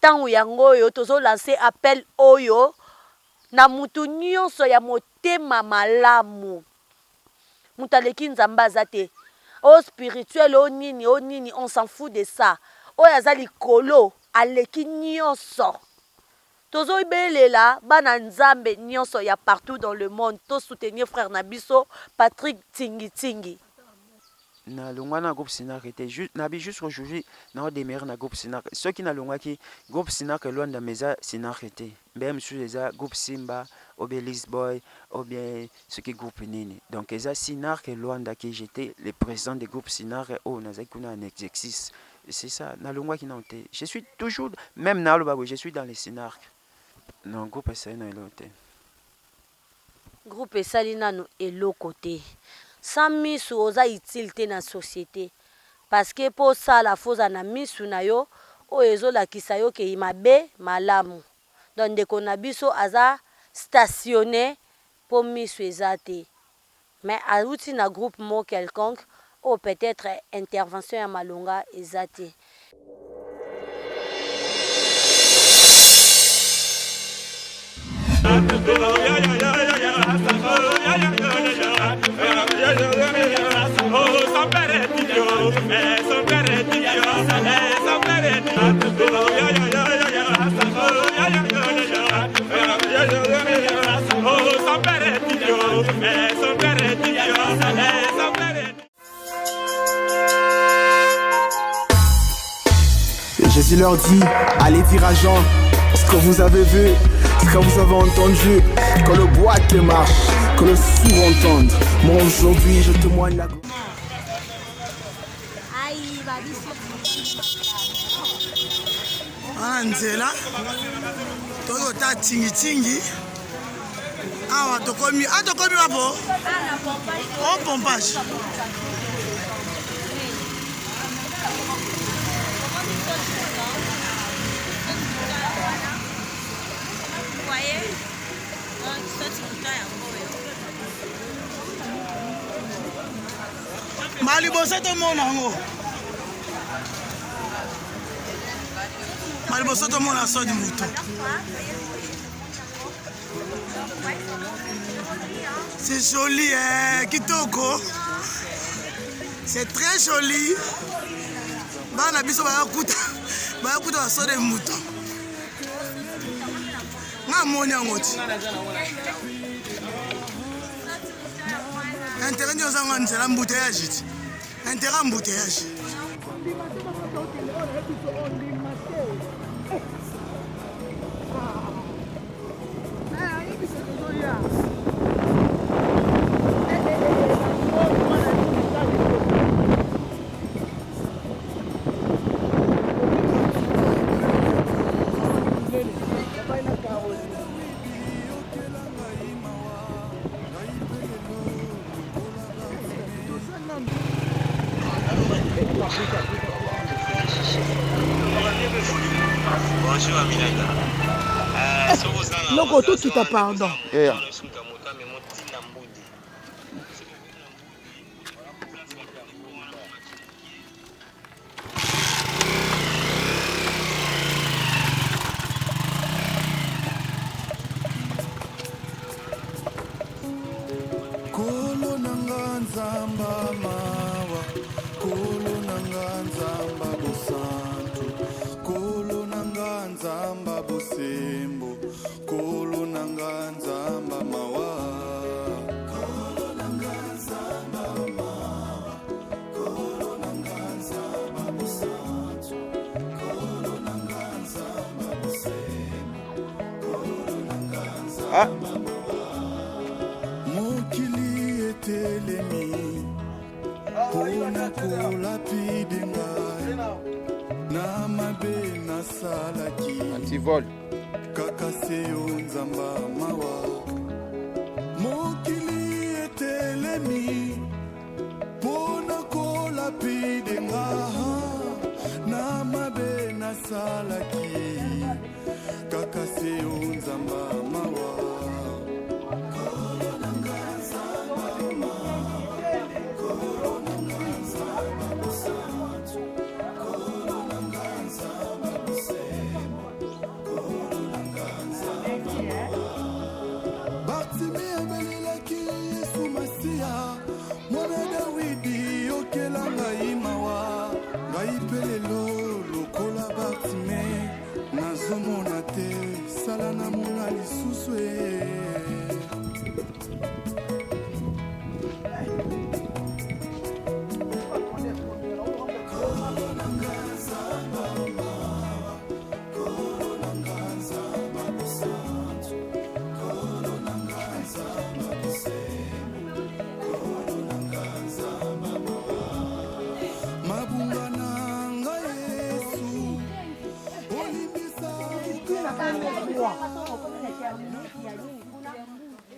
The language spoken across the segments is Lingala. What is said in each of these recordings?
Tango yango oyo tozo lancer appel oyo na mutu nionso ya motema malamu. Mutu aleki Nzambe aza te. Oh spirituel oh nini oh nini on s'en fout de ça. Oyo aza likolo aleki nionso. Tozo belela bana Nzambe nionso ya partout dans le monde to soutenir frère na biso Patrick Tingi Tingi. Na longwa na groupe Sinarc te na bi jusqu'aujourd'hui nao demeurer na groupe Sinarc soki na longwaki groupe Sinarc Luanda mais eza Sinarc te mbele mosusu eza groupe Simba ou bien Lisboy ou bien soki groupe nini donc eza Sinarc Luanda que j'etais le president de groupe Sinarc oyo nazalaki kuna en exercice c'est ça na longwaki nao te je suis toujours meme naloba boye je suis dans le Sinarc non groupe esali na eloko te. Groupe esali nanu eloko te. Sans misu oza utile te na societe parce que po osala faut ozala na misu na yo oyo ezo lakisa yo ke mabe malamu donc ndeko na biso aza stationne po misu eza te mais awuti na groupe moko quelconque oyo peut etre intervention ya malonga eza te. Jésus leur dit, allez dire à Jean ce que vous avez vu, ce que vous avez entendu, que le bois te marche, que le sourd entende. Moi aujourd'hui, je témoigne la gloire. wana nzela tozota tingitingi awa tokomi a tokomi wapo o pompage maliboso tomona yango maliboso tomona sodi moto C'est joli, hein, kitoko. C'est très joli. Bana biso bayakuta bayakuta baso de mouton. Nga moni yango ti. Intérêt ndio zanga nzela embouteillage ti. Intérêt embouteillage. Noko tokita pardon. Yeah. Kolo na nga nzamba mawa Kolo na nga nzamba bosantu Kolo na nga nzamba bosembo Kolo na nga nzamba mawa Kolo na nga nzamba mawa Kolo na nga nzamba bosantu Kolo na nga nzamba bosembo Kolo na nga nzamba Mokili etelemi mpona kolapide ngai na mabe nasalaki Antivol. kaka se yo nzamba mawa mokili etelemi mpona kolapide nga na mabe nasalaki kaka se yo nzamba mawa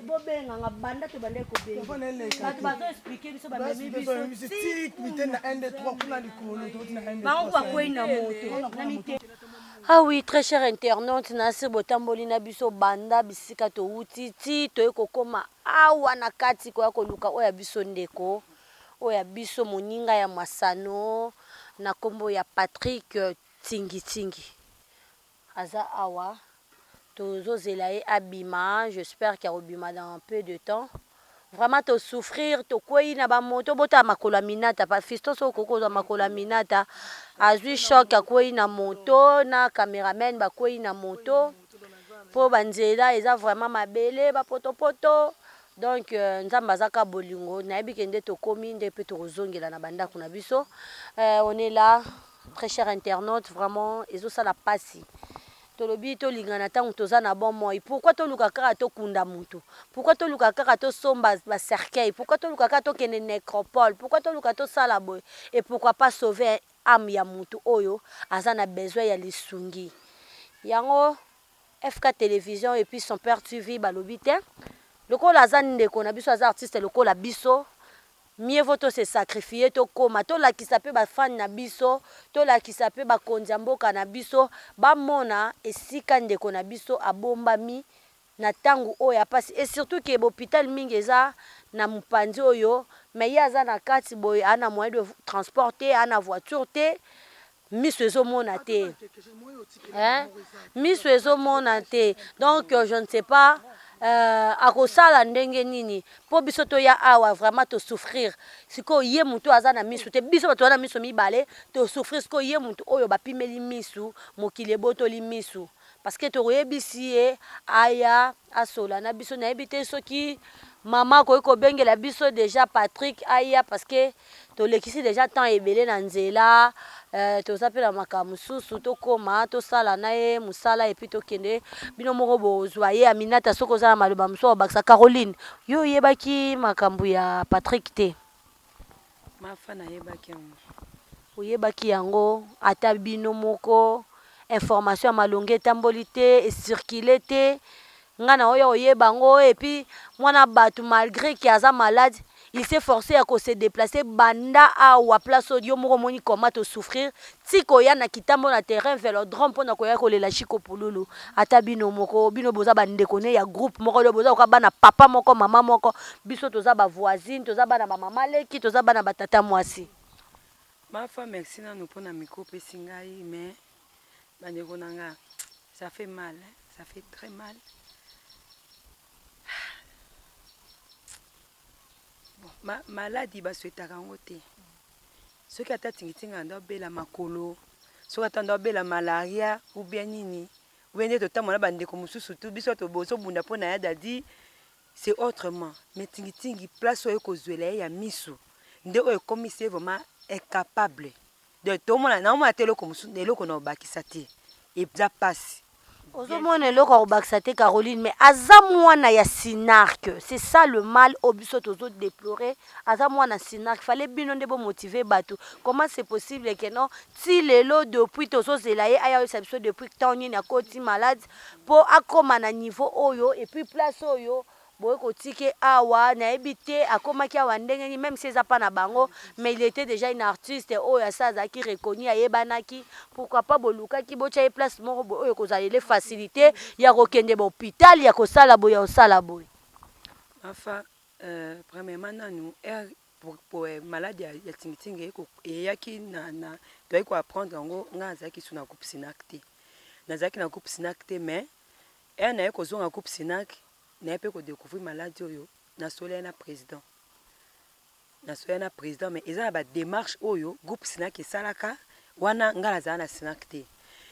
Bobenganga banda tobandaki kobenga bato bazo expliquer biso, bamemi biso bango, bakwei na moto na mite. Ah oui, très cher internaute, nasi botamboli na biso banda bisika towuti ti toye kokóma awa na kati, koya koluka oyo ya biso ndeko, oyo ya biso moninga ya masano na nkombo ya Patrick Tingitingi. Aza awa, tozozela ye abima. J'espère ke akobima dans peu de temps. Vraiment tosouffrir, tokwei na bamoto. Botala makolo ya Minata pa Fiston. Soki okoki kozwa makolo ya Minata, azwi choc, akwei na moto na cameraman, bakwei na moto mpo banzela eza vraiment mabele, bapotopoto. Donc Nzambe aza ka bolingo. Nayebi ke nde tokómi nde mpe tokozongela na bandako na biso. On est là, très cher internaute. Vraiment ezosala mpasi. Tolobi tolingana ntango toza na bon moi. Pourquoi toluka kaka tokunda mutu? Pourquoi toluka kaka tosomba bacercueil? Pourquoi toluka kaka tokende nécropole? Pourquoi toluka tosala boye? Et pourquoi pas sauver âme ya mutu oyo aza na besoin ya lisungi yango? FK Télévision et puis Son Père TV balobi te, lokola aza ndeko na biso, aza artiste lokola biso, mieux vaut to se sacrifier, tokóma tolakisa mpe bafani na biso, tolakisa mpe bakonzi ya mboka na biso, bamona esika ndeko na biso abombami na ntango oyo ya mpasi. Et surtout ke bahôpital mingi eza na mopanzi oyo, mais ye aza na kati boye, aa na moyen de transport te, aa na voiture te, miso ezomona te, hein? Miso ezomona te. Donc je ne sais pas akosala ndenge nini mpo biso toya awa. Vraiment tosouffrir. Sikoyo ye motu aza na miso te, biso bato baza na miso mibale tosouffrir. Sikoyo ye motu oyo bapimeli misu, mokili ebotoli misu, parce que tokoyebisi ye aya asola na biso. Nayebi te soki mama akoki kobengela biso déjà Patrick aya, parce que tolekisi déjà temps ebele na nzela. Toza mpe na makambo mosusu, tokóma tosala na ye mosala et puis tokende. Bino moko bozwa ye. Aminata, soki oza na maloba mosusu obakisa. Caroline, yo oyebaki makambo ya Patrick te? Mafa, nayebaki yango. Oyebaki yango? Ata bino moko, information ya malonga etamboli te, ecircule te. Ngai na oyo oyeba yango. Et puis mwana bato, malgré ke aza malade, il s'est forcé ya kose déplacer banda awa, place oyo yo moko omoni koma tosouffrir, ti koya na Kitambo na terrain Vélodrome mpona koya kolela Chiko Pululu. Ata bino moko, bino boza bandeko ne ya groupe moko, boza koka bana papa moko, mama moko. Biso toza bavoisine, toza bana bamama leki, toza bana batata mwasi. Mafa, merci nano mpona micro opesi ngai. Mais bandeko na nga, ça fait mal, hein? Ça fait très mal. Bon, maladie baswetaka yango te. Soki ata tingitinga ando abela makolo, soki ata ando abela malaria ou bien nini, ou bien nde totambola na bandeko mosusu tu biso tozobunda mpo na ya dadi, c'est autrement. Mais tingitingi, place oyo ekozwela ye ya misu nde oyo ekomisi ye vraiment incapable. Donc tomona, naomona te eloko mosusu, eloko na obakisa te, eza mpasi. Ozomona eloko ya kobakisa te, Caroline, mais aza mwana ya Sinark. C'est ça le mal oyo biso tozodéplorer. Aza mwana Sinark, fallait bino nde bomotive bato. Comment c'est possible ke non, ti lelo, depuis tozozela ye aya oyebisa biso depuis temps nini akoti malade mpo akóma na niveau oyo? Et puis place oyo boye kotike awa, nayebi te akomaki awa ndenge nini. Même si eza mpa na bango, mais il était déjà une artiste oyo asa azalaki reconnu, ayebanaki. Pourquoi pas bolukaki botya ye place moko boye oyo ekozala ele facilité ya kokende bahôpital, ya kosala boye, ya kosala boye? Mafa, premièrement nanu aire pour maladie ya tingitingi eyaki na toyaki koapprendre yango, ngai nazalaki su na groupe Sinac te. Nazalaki na groupe Sinac te, mais ere naye kozonga groupe Sinac, naye mpe kodécouvrir maladie oyo. Nasolai na président, nasolai na président, mais eza na badémarche oyo groupe Sinac esalaka wana. Ngai nazala na Sinac te,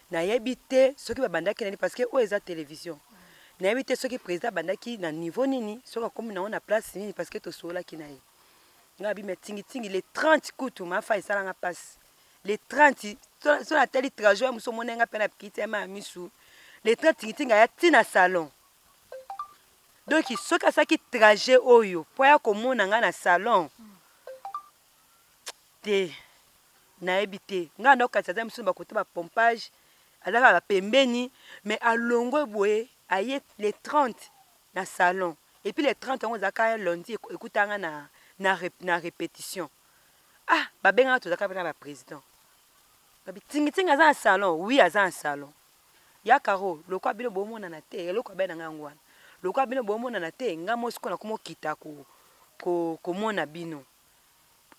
nayebi te soki babandaki nani, parce que oyo eza télévision. Nayebi te soki président abandaki na niveau nini, soki akomi nango na place nini, parce que tosololaki na ye. Ngai abi me tingitingi le 30 kutu, mafa, esalanga mpasi. Le 30, so natali trajet oyo mosu, omoni nga mpe na kiti ya ya misu. Le 30, tingitingi aya ntina salon. Donc soki asalaki trajet oyo mpo aya komona ngai na salon te, nayebi te. Ngai naokanisa aza misu na bakote bapompage. Aza kaka pembeni mais alongwe boye aye le 30 na salon et puis le 30 yango ezalaka lundi ekutaka nga na na na repetition ah babengaka tozalaka pe na ba president babi tingi tingi aza na salon oui aza na salon ya caro lokola bino bomonana te eloko abe na nga yango wana lokola bino bomonana te nga moko sikoyo nakoma okita ko ko komona bino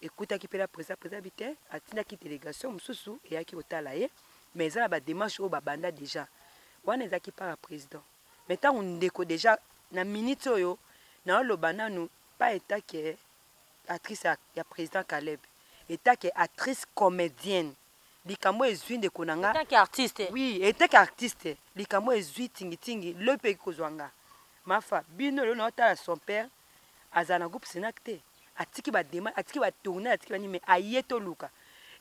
Ekutaki pe na president, president alobi te atindaki delegation mosusu eyaki kotala ye mais eza na ba demarches oyo babanda dejà wana ezalaki part ya president mais tango ndeko dejà na minute oyo naoloba nanu pas etant que actrice ya president Caleb etant que actrice comedienne likambo ezui ndeko na nga Etant que artiste. Oui etant que artiste likambo ezui tingi tingi lobi pe ekoki kozua nga mafa bino lelo naotala son père azala na groupe Cenac te atiki ba demande atiki ba tournage atiki ba nini mais aye toluka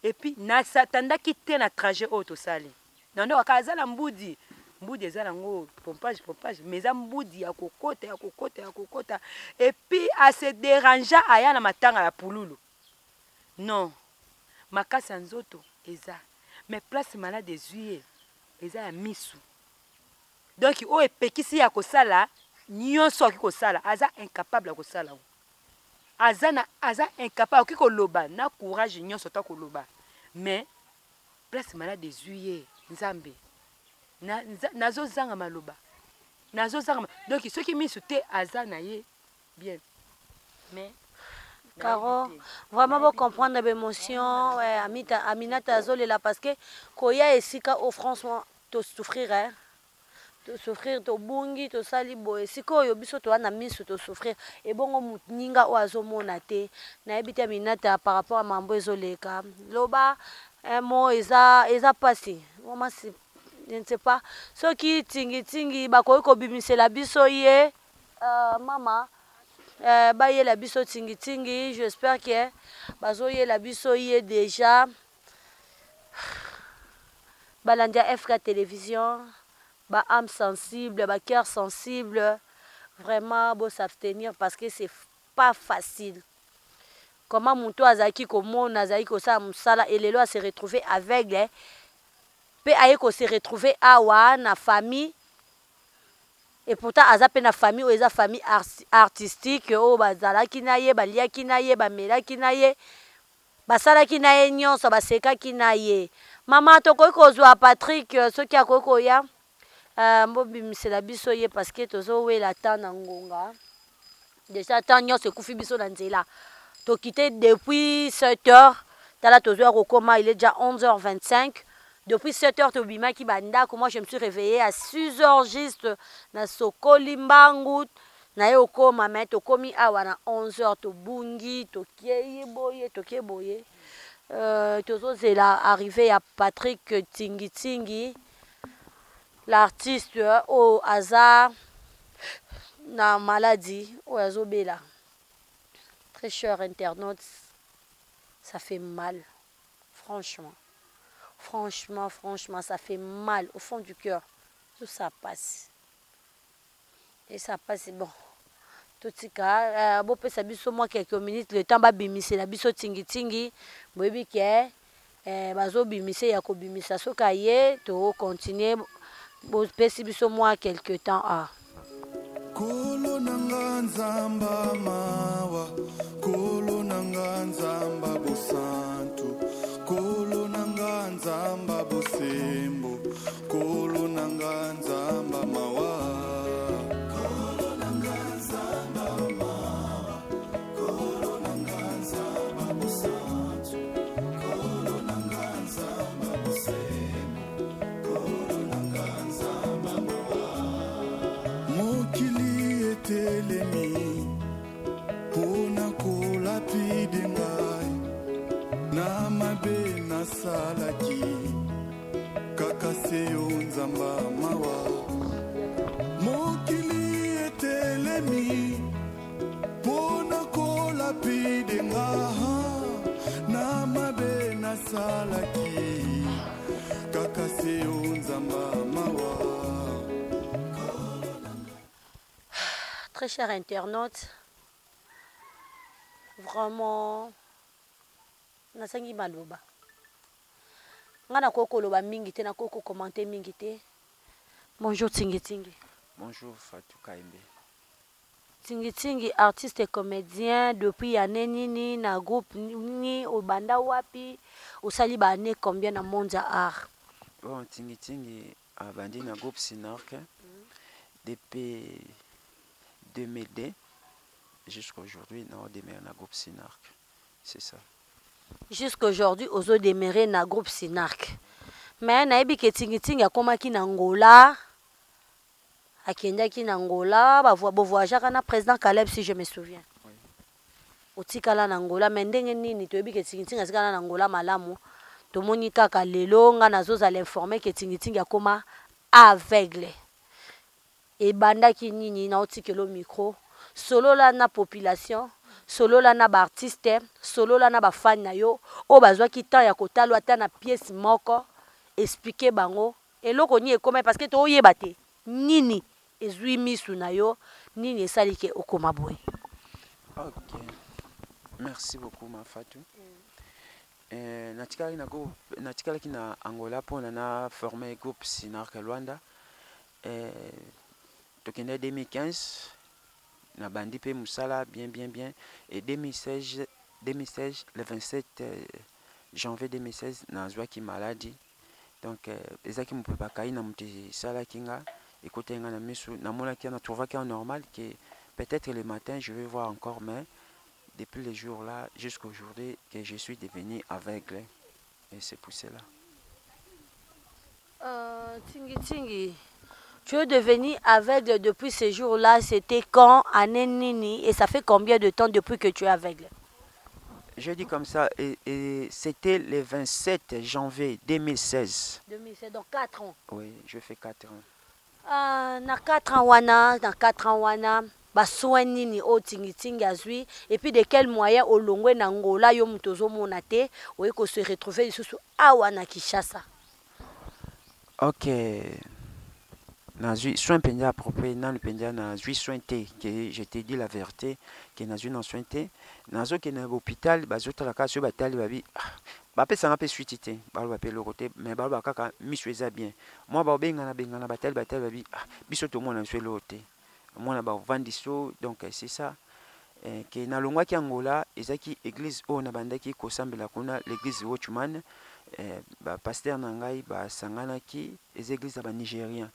et puis na s'attendaki te na trajet oyo tosali na ndoka kaka aza na mbudi mbudi eza nango pompage pompage mais eza mbudi ya kokota ya kokota ya kokota et puis a se derangea aya na matanga ya pululu non makasi ya nzoto eza mais place malade ezui ye eza ya misu Donc oyo epekisi ye ya kosala nionso akoki kosala aza incapable ya kosala yango aza na aza incapable akoki koloba na courage nionso to akoloba mais place malade ezui ye nzambe na nazo zanga maloba nazo zanga donc soki misu te aza na ye bien mais Caro, vraiment bo comprendre ba émotion ouais, Amita, Aminata azolela parce que koya esika oyo franchement to souffrir hein. To souffrir tobungi tosali boye sikoyo biso toza na misu to souffrir ebongo moninga oyo azomona te nayebi te Aminata par rapport ya mambo ezoleka loba un mot eza eza pasi vraiment je ne sais pas soki tingi tingi bakoki kobimisela biso ye Euh mama euh bayela biso tingi tingi j'espère que bazoyela biso ye dejà balandi ya FK television ba ame sensible ba cœur sensible vraiment bo s'abstenir parce que c'est pas facile comment mutu azalaki komona azalaki kosala musala et lelo a se retrouver aveugle pe aye ko se retrouver awa na famille Et pourtant aza pe na famille oyo eza famille artistique oyo bazalaki na ye, baliaki na ye, bamelaki na ye, basalaki na ye nionso, basekaki na ye. Maman tokoki kozua Patrick soki akoki koya bobimisela biso ye parce que tozowela temps na ngonga. Dejà temps nionso ekufi biso na nzela. To quitte depuis 7 heures tala tozo ya kokoma il est dejà 11h25 depuis 7 heures tobimaki ba ndaku moi je me suis reveille à 6 heures juste na sokoli mbangu naye okoma mais tokomi awa na 11 heures tobungi tokeyi boye toke boye euh, tozozela arrivée ya Patrick Tingi Tingi L'artiste oyo aza na maladi oyo azo bela très cher internaute ça fait mal franchement franchement franchement ça fait mal au fond du cœur tout ça pasi et ça pasi bon totika euh, bopesa biso mwa quelques minutes le temps babimisela biso tingitingi boyebi ke Eh bazo bimise ya kobimisa soki aye to continuer bopesi biso mua quelque temps ah. Kolo na nga Nzamba mawa, Kolo na nga Nzamba bosantu, Kolo na nga Nzamba bosembo, Kolo na nga Nzamba mawa. Kolo na nga Nzamba mawa, Kolo na nga Nzamba bosantu. Mokili etelemi mpona kolapide ngai na mabe nasalaki kaka se yo nzamba mawa mokili etelemi Pona kolapide nga na mabe nasalaki kaka se yo nzamba mawa. Très cher internaute, vraiment nazangi maloba. Nga nakoki koloba mingi te, nakoki ko commenter mingi te. Bonjour Tingi Tingi. Bonjour Fatou Kayembe. Tingi Tingi artiste comedien depuis annee nini na groupe nini obanda wapi osali ba annee combien na monde ya art? Bon Tingi Tingi abandi na groupe Sinarc depuis 2002 jusqu'aujourd'hui nao demeure na groupe Sinarc c'est ça. Jusqu'aujourd'hui ozo demeurer na groupe Sinarc mais nayebi ke Tingi Tingi akomaki na Angola akendaki na Angola ba bo voyageaka na president Caleb si je me souviens. Otikala na Angola mais ndenge nini toyebi ke Tingi Tingi atikala na Angola malamu tomoni kaka lelo nga nazozala informe ke Tingi Tingi akoma aveugle. Ebandaki nini naotikelo micro solola na population solola na ba artiste solola na ba fan na yo oyo bazwaki temps ya kotalo ata na pièce moko explique bango eloko nini ekomaki parce que toyeba te nini ezui misu na yo nini esali ke okoma boye. Ok merci beaucoup ma Fatou eh, natikalaki na groupe natikalaki na Angola pona na former groupe Sinarc Luanda Eh, tokendaki 2015 nabandi mpe mosala bien bien bien et 2016 2016 le 27 euh, janvier 2016 nazwaki maladi donc euh, ezalaki mopepe akai na moto esalaki nga ekotaki nga na misu namonaki na trouvaki ya normal que peut-être le matin je vais voir encore mais depuis le jour là jusqu'aujourd'hui que je suis devenu aveugle et c'est pour cela. Euh, Tingi Tingi, tu es devenu aveugle depuis ce jour-là, c'était quand, année nini, et ça fait combien de temps depuis que tu es aveugle? Je dis comme ça, et, et c'était le 27 janvier 2016. 2016, donc 4 ans. Oui, je fais 4 ans. Ah, na 4 ans wana, na 4 ans wana, ba soins nini oyo Tingi Tingi azui, et puis de quel moyen olongwe na Angola yo moto ozomona te, oye ko se retrouver lisusu awa na Kinshasa? Ok, nazui soin mpenza approprié nanu mpenza nazui soin te que je te dis la vérité que nazui na soin te nazokende na hôpital bazotala kaka soki batali babi ah, bapesanga mpe suite te baloba mpe eloko te mais baloba kaka miso eza bien mwa babengana bengana batali batali babi ah, biso tomona biso eloko te mwana bavandisi yo donc c'est ça eh, ke nalongwaki Angola ezalaki église oyo nabandaki kosambela kuna l'église Watchman eh, ba pasteur na ngai basanganaki eza église ya ba nigérien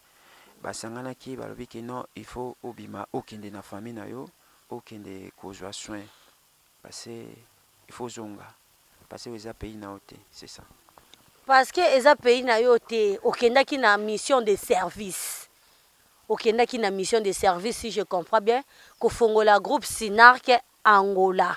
basanganaki balobi ke non il faut obima okende na famille na yo okende kozwa soin parce il faut ozonga parce que eza pays na yo te c'est ça. Parce que eza pays na yo te okendaki na mission de service Okendaki na mission de service si je comprends bien, kofongola groupe Sinarc Angola.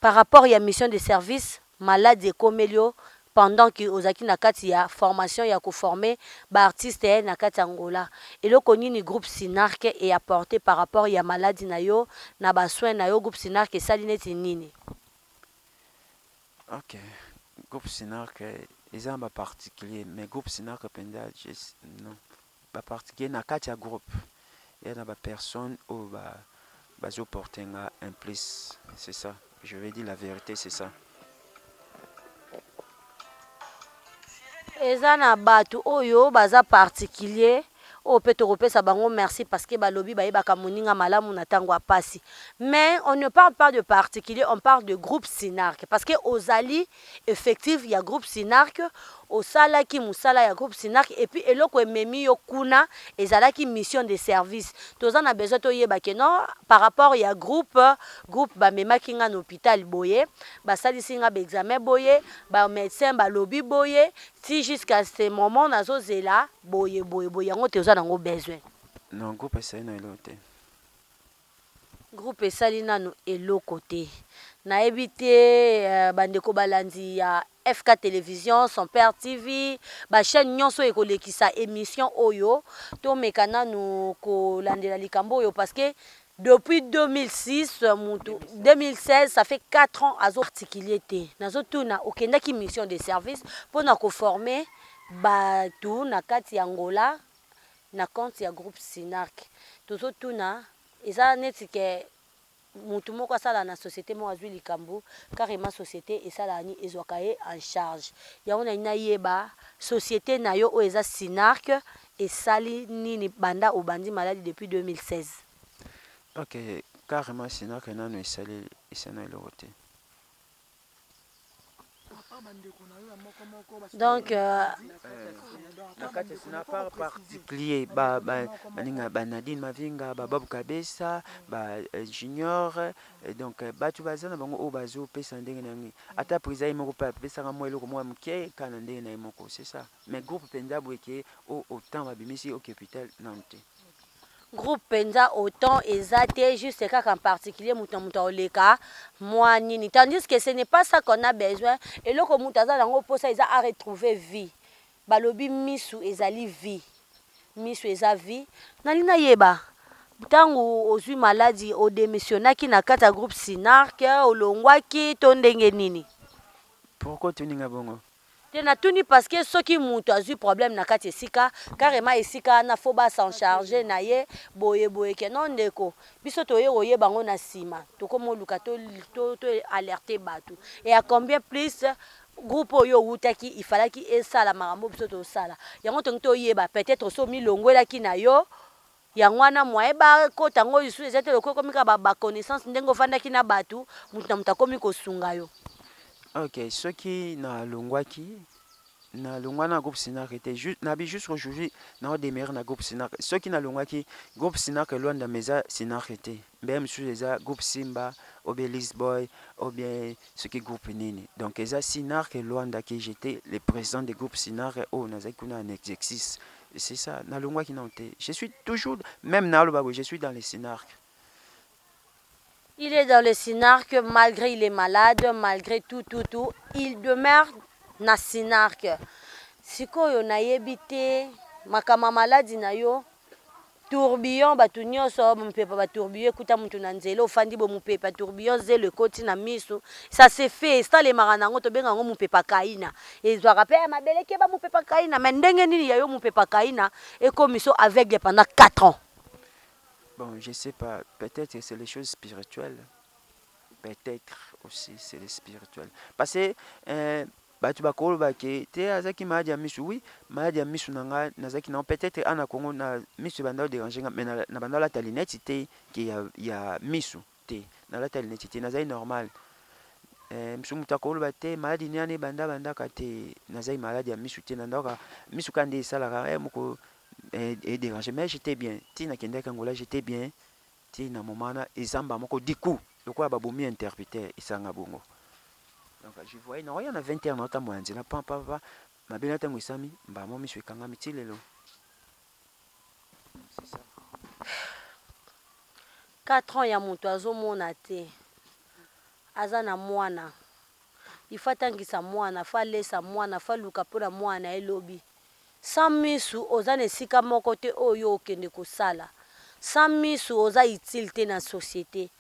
Par rapport ya mission de service, maladi ekomeli yo pendant que ozalaki na kati ya formation ya ko former ba artistes na kati ya Angola. Eloko nini groupe Sinarc e apporter par rapport ya maladi na yo na ba soins na yo, groupe Sinarc esali neti nini? Ok, groupe Sinarc eza na ba particulier mais groupe Sinarc mpenza non ba particulier na kati ya groupe ya na ba personnes oyo ba bazo porter nga un plus c'est ça je vais dire la vérité c'est ça. Eza na batu oyo baza particulier oyo pe tokopesa bango merci parce que balobi bayebaka moninga malamu na tango ya pasi mais on ne parle pas de particulier on parle de groupe Cinarc parce que ozali effective ya groupe Cinarc osalaki musala ya groupe Cinarc et puis eloko ememi yo kuna ezalaki mission de service toza na besoin toyeba que non par rapport ya groupe groupe bamemaki nga na hopital boye basalisi nga ba examen boye ba medecin balobi boye ti jusqu'à ce moment nazozela Boye boye boye yango toza nango besoin. Non groupe esali na eloko te. Groupe esali nanu eloko te. Nayebi te ba ndeko balandi ya FK television, son père TV, ba chaine nionso ekolekisa emission oyo tomeka nanu kolandela likambo oyo parce que depuis 2006 mutu 2016 ça fait 4 ans azo particulier te nazo tuna okendaki mission de service pona ko former batu na kati ya Angola na compte ya groupe Sinarc tozo tuna eza neti ke. Mutu moko asalaka na societe moko azui likambu carrement societe esalaka nini ezwaka ye en charge yango nalingi nayeba societe nayo oyo eza cinarc esali nini banda obandi maladi depuis 2016? Ok carrement cinarc nanu esali esali eloko te. Donc euh, na kati ya sina par particulier ba ba baninga ba Nadine Mavinga ba Bob Kabesa ba euh, Junior euh, donc euh, bato baza na bango oyo bazopesa ndenge na yango ata président ye moko mpe apesaka mwa eloko mwa moke kaka na ndenge na ye moko c'est ça mais groupe mpenza boye ke o autant babimisi oke hôpital nanu te. Groupe penza autant eza te juste kaka en particulier mutu na mutu akoleka mua nini tandis que ce n'est pas ça qu'on a besoin eloko mutu aza nango posa eza a retrouver vie balobi misu ezali vie misu eza vie nalingi nayeba tangu ozui maladi o demissionaki na kati ya groupe cinarc olongwaki to ndenge nini? Pourquoi otuni nga bongo? Te natuni parce que soki mutu azui problème na kati esika carrement esika wana faut ba s'en charger na ye boye boye que non ndeko biso toye koyeba yango na sima tokomi oluka to to to alerter batu et à combien plus groupe oyo owutaki il fallaki esala makambo biso tosala yango tolingi toyeba peut etre osi omilongwelaki na yo yango wana moyen bakota yango lisusu eza te lokola ekomi kaka ba connaissance ndenge ofandaki na batu mutu na mutu akomi kosunga yo. Ok soki na longwaki na longwa na groupe Cinarc te na bi jusqu'aujourd'hui nao demeurer na groupe Cinarc soki na longwaki groupe Cinarc Luanda mais eza Cinarc te mbele mosusu eza groupe Simba ou bien Lisboy ou bien soki groupe nini donc eza Cinarc Luanda que j'etais le president de groupe Cinarc oyo nazalaki kuna en exercice C'est ça, nalongwaki nanu te. Je suis toujours, meme naloba boye, je suis dans le Cinarc. Il est dans le Cinarc malgre il est malade, malgre tout tout tout, il demeure na Cinarc. Sikoyo nayebi te makambo ya maladi na yo Tourbillon batu nioso mupepa ba tourbillon ekuta mutu na nzela ofandi boye mupepa tourbillon zelo ekoti na misu ça se fait esalemaka nango tobenga yango mupepa kaina ezwaka pe mabele keba mupepa kaina mais ndenge nini ya yo mupepa kaina ekomiso aveugle pendant 4 ans? Bon je sais pas peut-etre c'est les choses spirituelles peut-etre aussi c'est les spirituelles parce que euh, Batu bakoloba ke te azalaki maladi ya misu oui maladi ya misu na nga nazalaki nango peut etre awa na congo na misu ebanda ko deranger nga mais na banda kolata lunette te ke ya misu te nalata lunette te nazali normal eh musu mutu akoloba te maladi nini wana ebanda bandaka te nazali maladi ya misu te na ndaka misu kaka nde esalaka eh moko e deranger mais j'etais bien ti nakendaki angola j'etais bien Ti na moment wana eza mbala moko du coup lokola ba bomi interputer esala nga bongo donc je voyais nakoya na 20 heures naotambola na nzela pan pan pan mabe na tango esami mbala moko misu ekangami ti lelo c'est ça. 4 ans ya mutu azomona te aza na mwana il faut atangisa mwana faut alesa mwana faut aluka pona mwana na ye lobi Sans misu oza na esika moko te oyo yo okende kosala. Sans misu oza utile te na societe.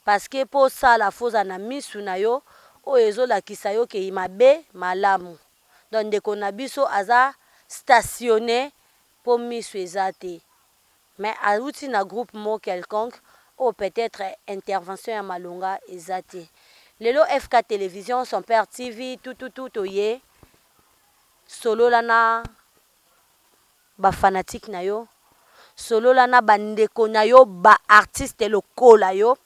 Parce que po osala faut ozala na misu na yo oyo ezo lakisa yo ke mabe, malamu. Donc ndeko na biso aza stationne po misu eza te. Mais awuti na groupe moko quelconque oyo peut etre intervention ya malonga eza te. Lelo FK television, son père TV, tout tout tout toye Solola na ba fanatiques na yo, solola na ba ndeko na yo ba artistes lokola yo,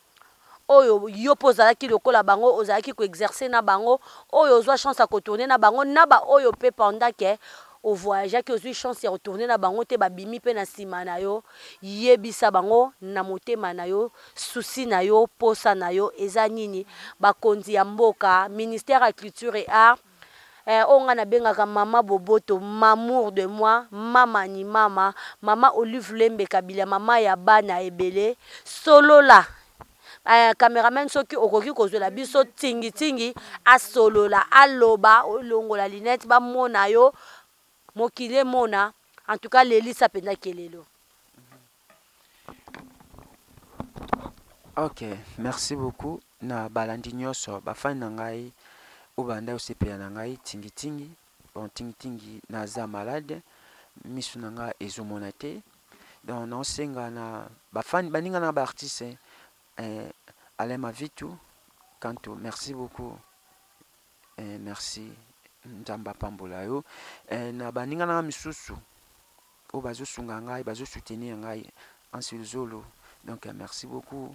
oyo yo pe ozalaki lokola bango, ozalaki ko exercer na bango, oyo ozua chance ya ko tourner na bango, na ba oyo pe pendant que o voyageaki ozui chance ya ko tourner na bango te, ba bimi pe na sima na yo, yebisa bango na motema na yo, souci na yo, posa na yo eza nini? Bakonzi ya mboka, ministère ya culture et art, Eh oyo nga na bengaka mama boboto mamour de moi mama ni mama mama olive lembe kabila mama ya bana ebele solola eh, cameraman soki okoki kozwela biso tingi tingi asolola aloba olongola lunette bamona yo mokili emona en tout cas lelisa mpenza kelelo. Ok merci beaucoup na balandi nioso ba fan na ngai oyo ba bandaki kosepela na ngai tingi tingi bon tingi tingi naza malade misu na ngai ezo mona te donc nao senga na ba fan baninga na ba artiste eh, Alain Mavitu Kanto merci beaucoup eh, merci Nzambe apambola yo eh, na baninga na nga misusu oyo bazosunga ngai bazo soutenir ngai Anse Luzolo donc merci beaucoup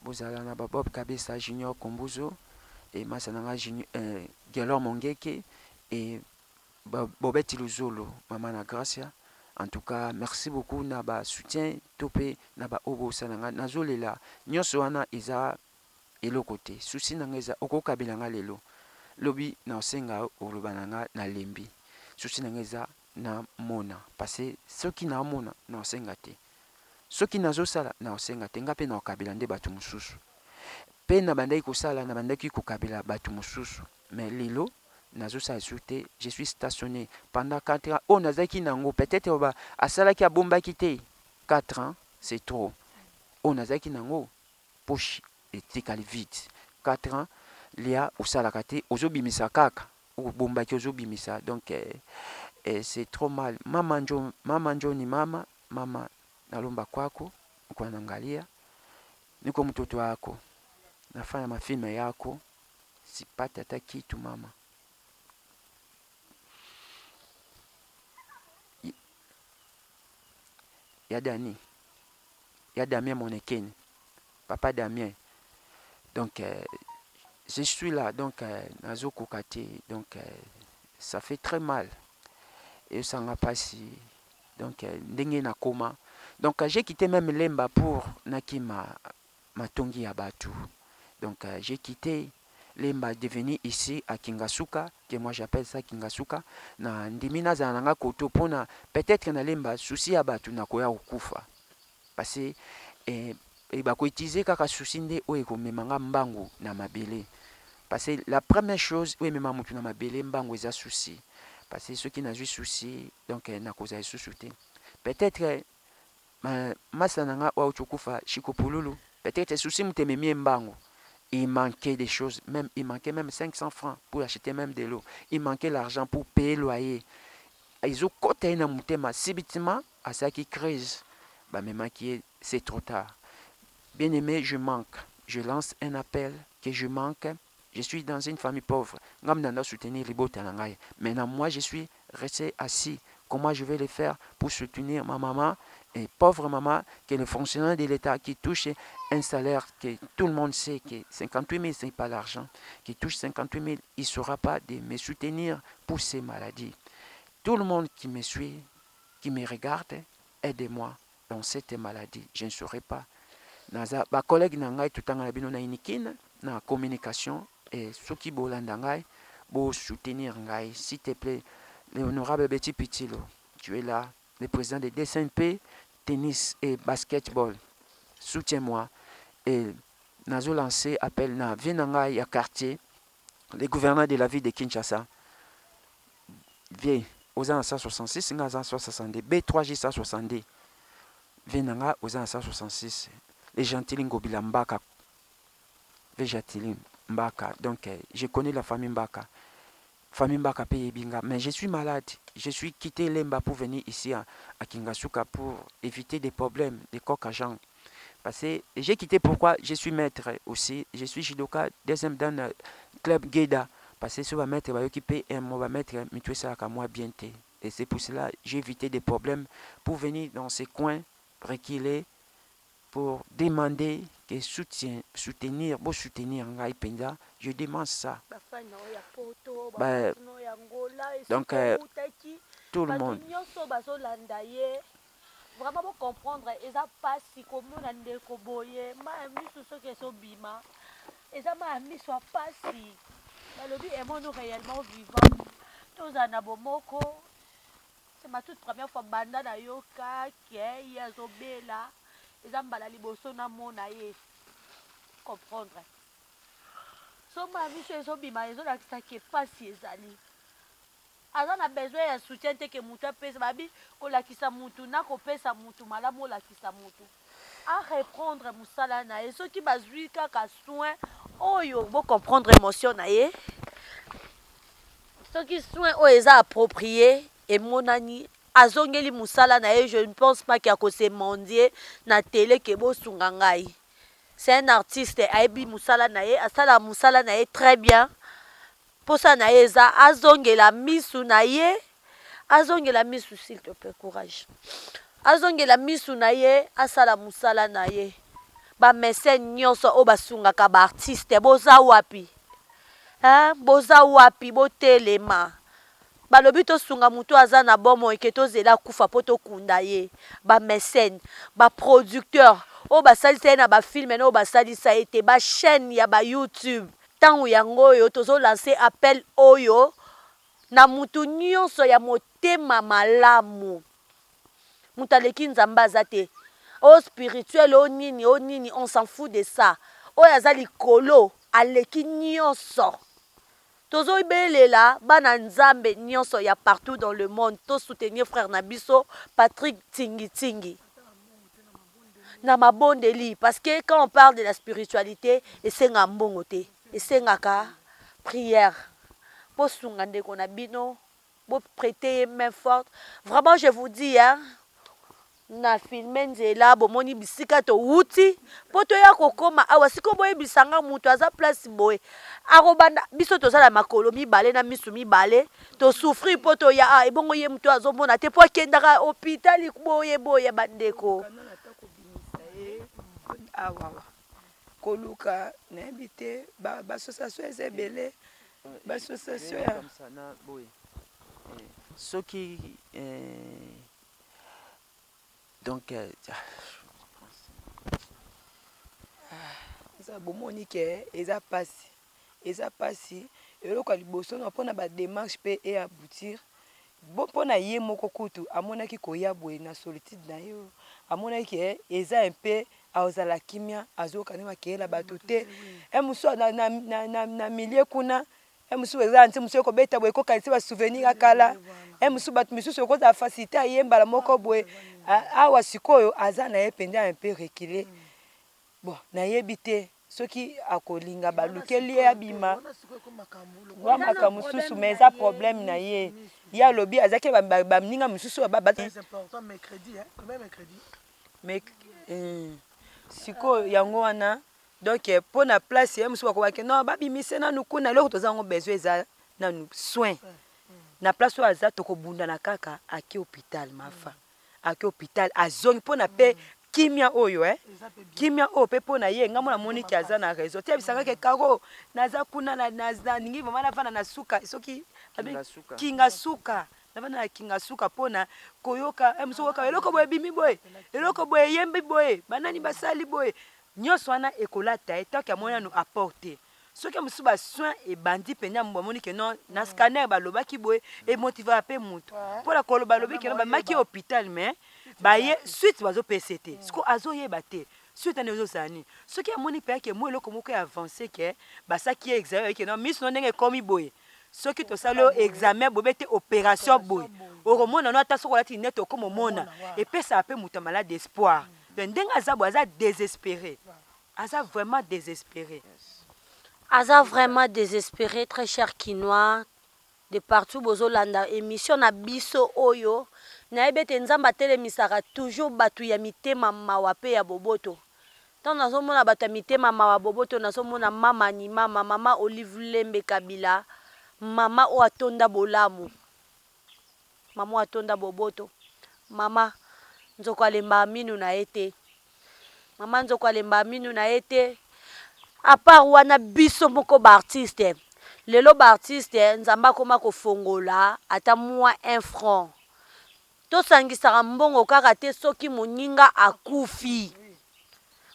bozala na ba Bob Kabesa Junior Kombuzo et masa na ngai Junior eh, Gelor Mongeke et Bobette Luzolo mama na Gracia en tout cas merci beaucoup na ba soutien to pe na ba oyo bosala ngai nazolela nyonso wana eza eloko te souci na ngai eza okokabela ngai lelo lobi na osenga oloba na ngai nalembi souci na ngai eza na mona parce soki na mona na osenga te soki nazosala na osenga te ngai pe na okabela nde bato mosusu pe na bandaki kosala na bandaki kokabela bato mosusu mais lelo nazosala lisusu te je suis stationné pendant 4 ans oyo nazalaki nango peut-être ba asalaki abombaki te 4 ans c'est trop oyo nazalaki nango poche etikali vide 4 ans lia osalaka te ozobimisa kaka obombaki ozobimisa donc eh, eh, c'est trop mal mama njo mama njoni mama mama nalomba kwako nikuwa naangalia niko mtoto wako nafanya mafilme yako sipati hata kitu mama ya Dani ya Damien Monekeni papa Damien donc euh, je suis là donc euh, nazokoka te donc euh, ça fait très mal esanga pasi donc euh, ndenge nakoma donc j'ai quitté même Lemba pour nakima matongi ya batu donc euh, j'ai quitté Lemba devenu ici à Kingasuka que moi j'appelle ça Kingasuka na ndimi nazala na nga koto mpona peut-être na Lemba souci ya bato nakoya kokufa parce que eh, eh, bakoutiliser kaka souci nde oyo ekomema nga mbangu na mabele parce que la première chose oyo emema motu na mabele mbangu eza souci parce que soki nazwi souci donc eh, nakozala lisusu te peut-être ma, masa na nga oyo auti kokufa Chiko Pululu peut-être souci moto ememi ye mbangu il manquait des choses même il manquait même 500 francs pour acheter même de l'eau il manquait l'argent pour payer loyer ezokota ye na motema subitement asalaki crise bamemaki ye c'est trop tard bien aimé je manque je lance un appel que je manque je suis dans une famille pauvre ngam nanda soutenir libota na ngai maintenant moi je suis resté assis comment je vais le faire pour soutenir ma maman et pauvre maman que le fonctionnaire de l'État qui touche un salaire que tout le monde sait que 58 000 ce n'est pas l'argent qui touche 58 000 il ne saura pas de me soutenir pour ces maladies tout le monde qui me suit qui me regarde aidez-moi dans cette maladie je ne saurais pas naza bacollègue na ngai totanga na bino na Unikin na communication et soki bolanda ngai bosoutenir ngai s'il te plaît l'honorable Betty Pitilo tu es là le président de DCMP tennis et basketball soutiens-moi et nazo lancer appel na vie na ngai ya quartier le gouverneur de la ville de Kinshasa vie oza na 166 nga aza na 162 B3J 162 vie na nga oza na 166 les Gentili Ngobila Mbaka les Gentili Mbaka donc je connais la famille Mbaka famille Mbaka pe yebi nga mais je suis malade je suis quitté Lemba pour venir ici à, à Kingasuka pour éviter des problèmes des coq à jambes parce que j'ai quitté pourquoi je suis maître aussi je suis judoka deuxième dan euh, club Gueda parce que so maître bayoki pe un mot maître mitu esalaka moi bien te et c'est pour cela j'ai évité des problèmes pour venir dans ces coins reculer pour demander que soutien soutenir bo soutenir ngai mpenza je demande ça bah, donc euh, tout le monde nyonso bazolanda ye vraiment bocomprendre eza mpasi komona ndeko boye mai ya miso soki ezobima eza mai ya miso ya mpasi balobi aimons-nous réellement vivant tozala na bomoko c'est ma toute première fois banda nayoka ke ye azobela eza mbala liboso namona ye comprendre so mai ya miso ezobima ezolakisa ke mpasi ezali aza na besoin ya soutien te ke mutu apesa babi kolakisa mutu na kopesa mutu malamu olakisa mutu areprendre mosala na ye soki bazwi kaka soin oyo bocomprendre émotion na ye soki soin oyo eza approprié emonani azongeli mosala na ye je ne pense pas ke akose mendier na télé ke bosunga ngai. C'est un artiste ayebi mosala na ye, asala mosala na ye très bien. Posa na ye eza azongela misu na ye, azongela misu s'il te plaît courage. Azongela misu na ye, asala mosala na ye. Ba mecènes nyonso oyo basungaka ba artistes boza wapi? Hein, boza wapi? Botelema. Balobi tosunga moto aza na bomoi ke tozela akufa mpo tokunda ye. Ba mecènes, ba producteurs oyo basalisa ye na ba films na oyo basalisa ye te, ba chaînes ya ba YouTube. Ntango yango oyo tozo lancer appel oyo na mutu nyonso ya motema malamu. Moto aleki Nzambe aza te. O spirituel o nini o nini, on s'en fout de ça. Oyo aza likolo aleki nyonso. Tozobelela bana Nzambe nyonso ya partout dans le monde to soutenir frère na biso Patrick Tingi Tingi na mabondeli, parce que quand on parle de la spiritualité, esenga mbongo te, esengaka prière. Bosunga ndeko na bino, boprêter ye main forte. Vraiment, je vous dis, hein, na filme nzela bomoni bisika towuti mpo toya kokóma awa. Sikoyo boyebisanga, moto aza place boye akobanda, biso tozala makolo mibale na misu mibale, tosouffrir mpo toya. Ah, ebongo ye moto azomona te mpo akendaka hôpital boye boye, bandeko. Awawa koluka, nayebi te, baassociation eza ebele, baassociation ya Boye soki donc Eza bomoni ke eza mpasi, eza mpasi. Eloko ya liboso na mpona badémarche mpe eaboutir bo mpona ye moko kutu amonaki koya boye na solitude na ye, amonaki ke eza mpe azala kimia, azoyoka ndenge akeyela bato te. E mosusu na milieu kuna, e mosusu eza nti mosusu ekobeta boye, ekokanisi basouvenir ya kala. E mosusu bato misusu ekozala facilité aye mbala moko boye. Awa sikoyo aza na ye mpenza un peu reculé. Bon, nayebi te soki akolinga balukeli ye abima wa makambo mosusu, mais eza problème na ye. Ye alobi azalaki baninga mosusu. Mais sikoyo yango wana, donc mpo na place ye mosusu bakobaki non, babimise nanu kuna. Eloko toza yango besoin eza nanu soin na place oyo aza. Tokobundana kaka ake hôpital, mafa ake hôpital, azongi mpona mpe kimia oyo, kimia oyo mpe mpo na ye. Ngai mona moniki aza na raison te. Yebisanga ke karo naza kuna, nalingi vraiment navanda na suka, soki Kinga Suka, navanda na Kinga Suka mpona koyoka mosu koyoka eloko boye ebimi boye, eloko boye eyembi boye, banani basali boye, nyonso wana ekolata ye. Tant que amoni nanu apporte, soki mosusu basoin ebandi mpenza, bamoni ke non, na scanner balobaki boye, emotivaka mpe motu mpona koloba. Alobi ke non, bamaki hôpital, mais baye suite bazopesa te. Siko azoyeba te suite wana ezozala nini. Soki amoni mpe ake mwa eloko moko ya avance, ke basaki ye examen, bayeke non, miso no ndenge ekomi boye, soki tosali oyo examen boye bete opération boye, okomona no ata soki olati nete okoma omona, epesaka mpe moto ya malade espoir. Donc ndenge aza boye, aza désespéré, aza vraiment désespéré. Aza vraiment désespéré. Très cher Kinois de partout, bozolanda émission na biso oyo, nayebi ete Nzambe atelemisaka toujours bato ya mitema mawa mpe ya boboto. Ntango nazomona bato ya mitema mawa, boboto, nazomona mama ni mama, mama Olive Lembe Kabila, mama oyo atonda bolamu, mama oyo atonda boboto, mama nzoko alembaka minu na ye te, mama nzoko alembaka minu na ye te. À part wana, biso moko baartiste, lelo baartiste, Nzambe akoma kofongola ata mwa un franc, tosangisaka mbongo kaka te soki moninga akufi.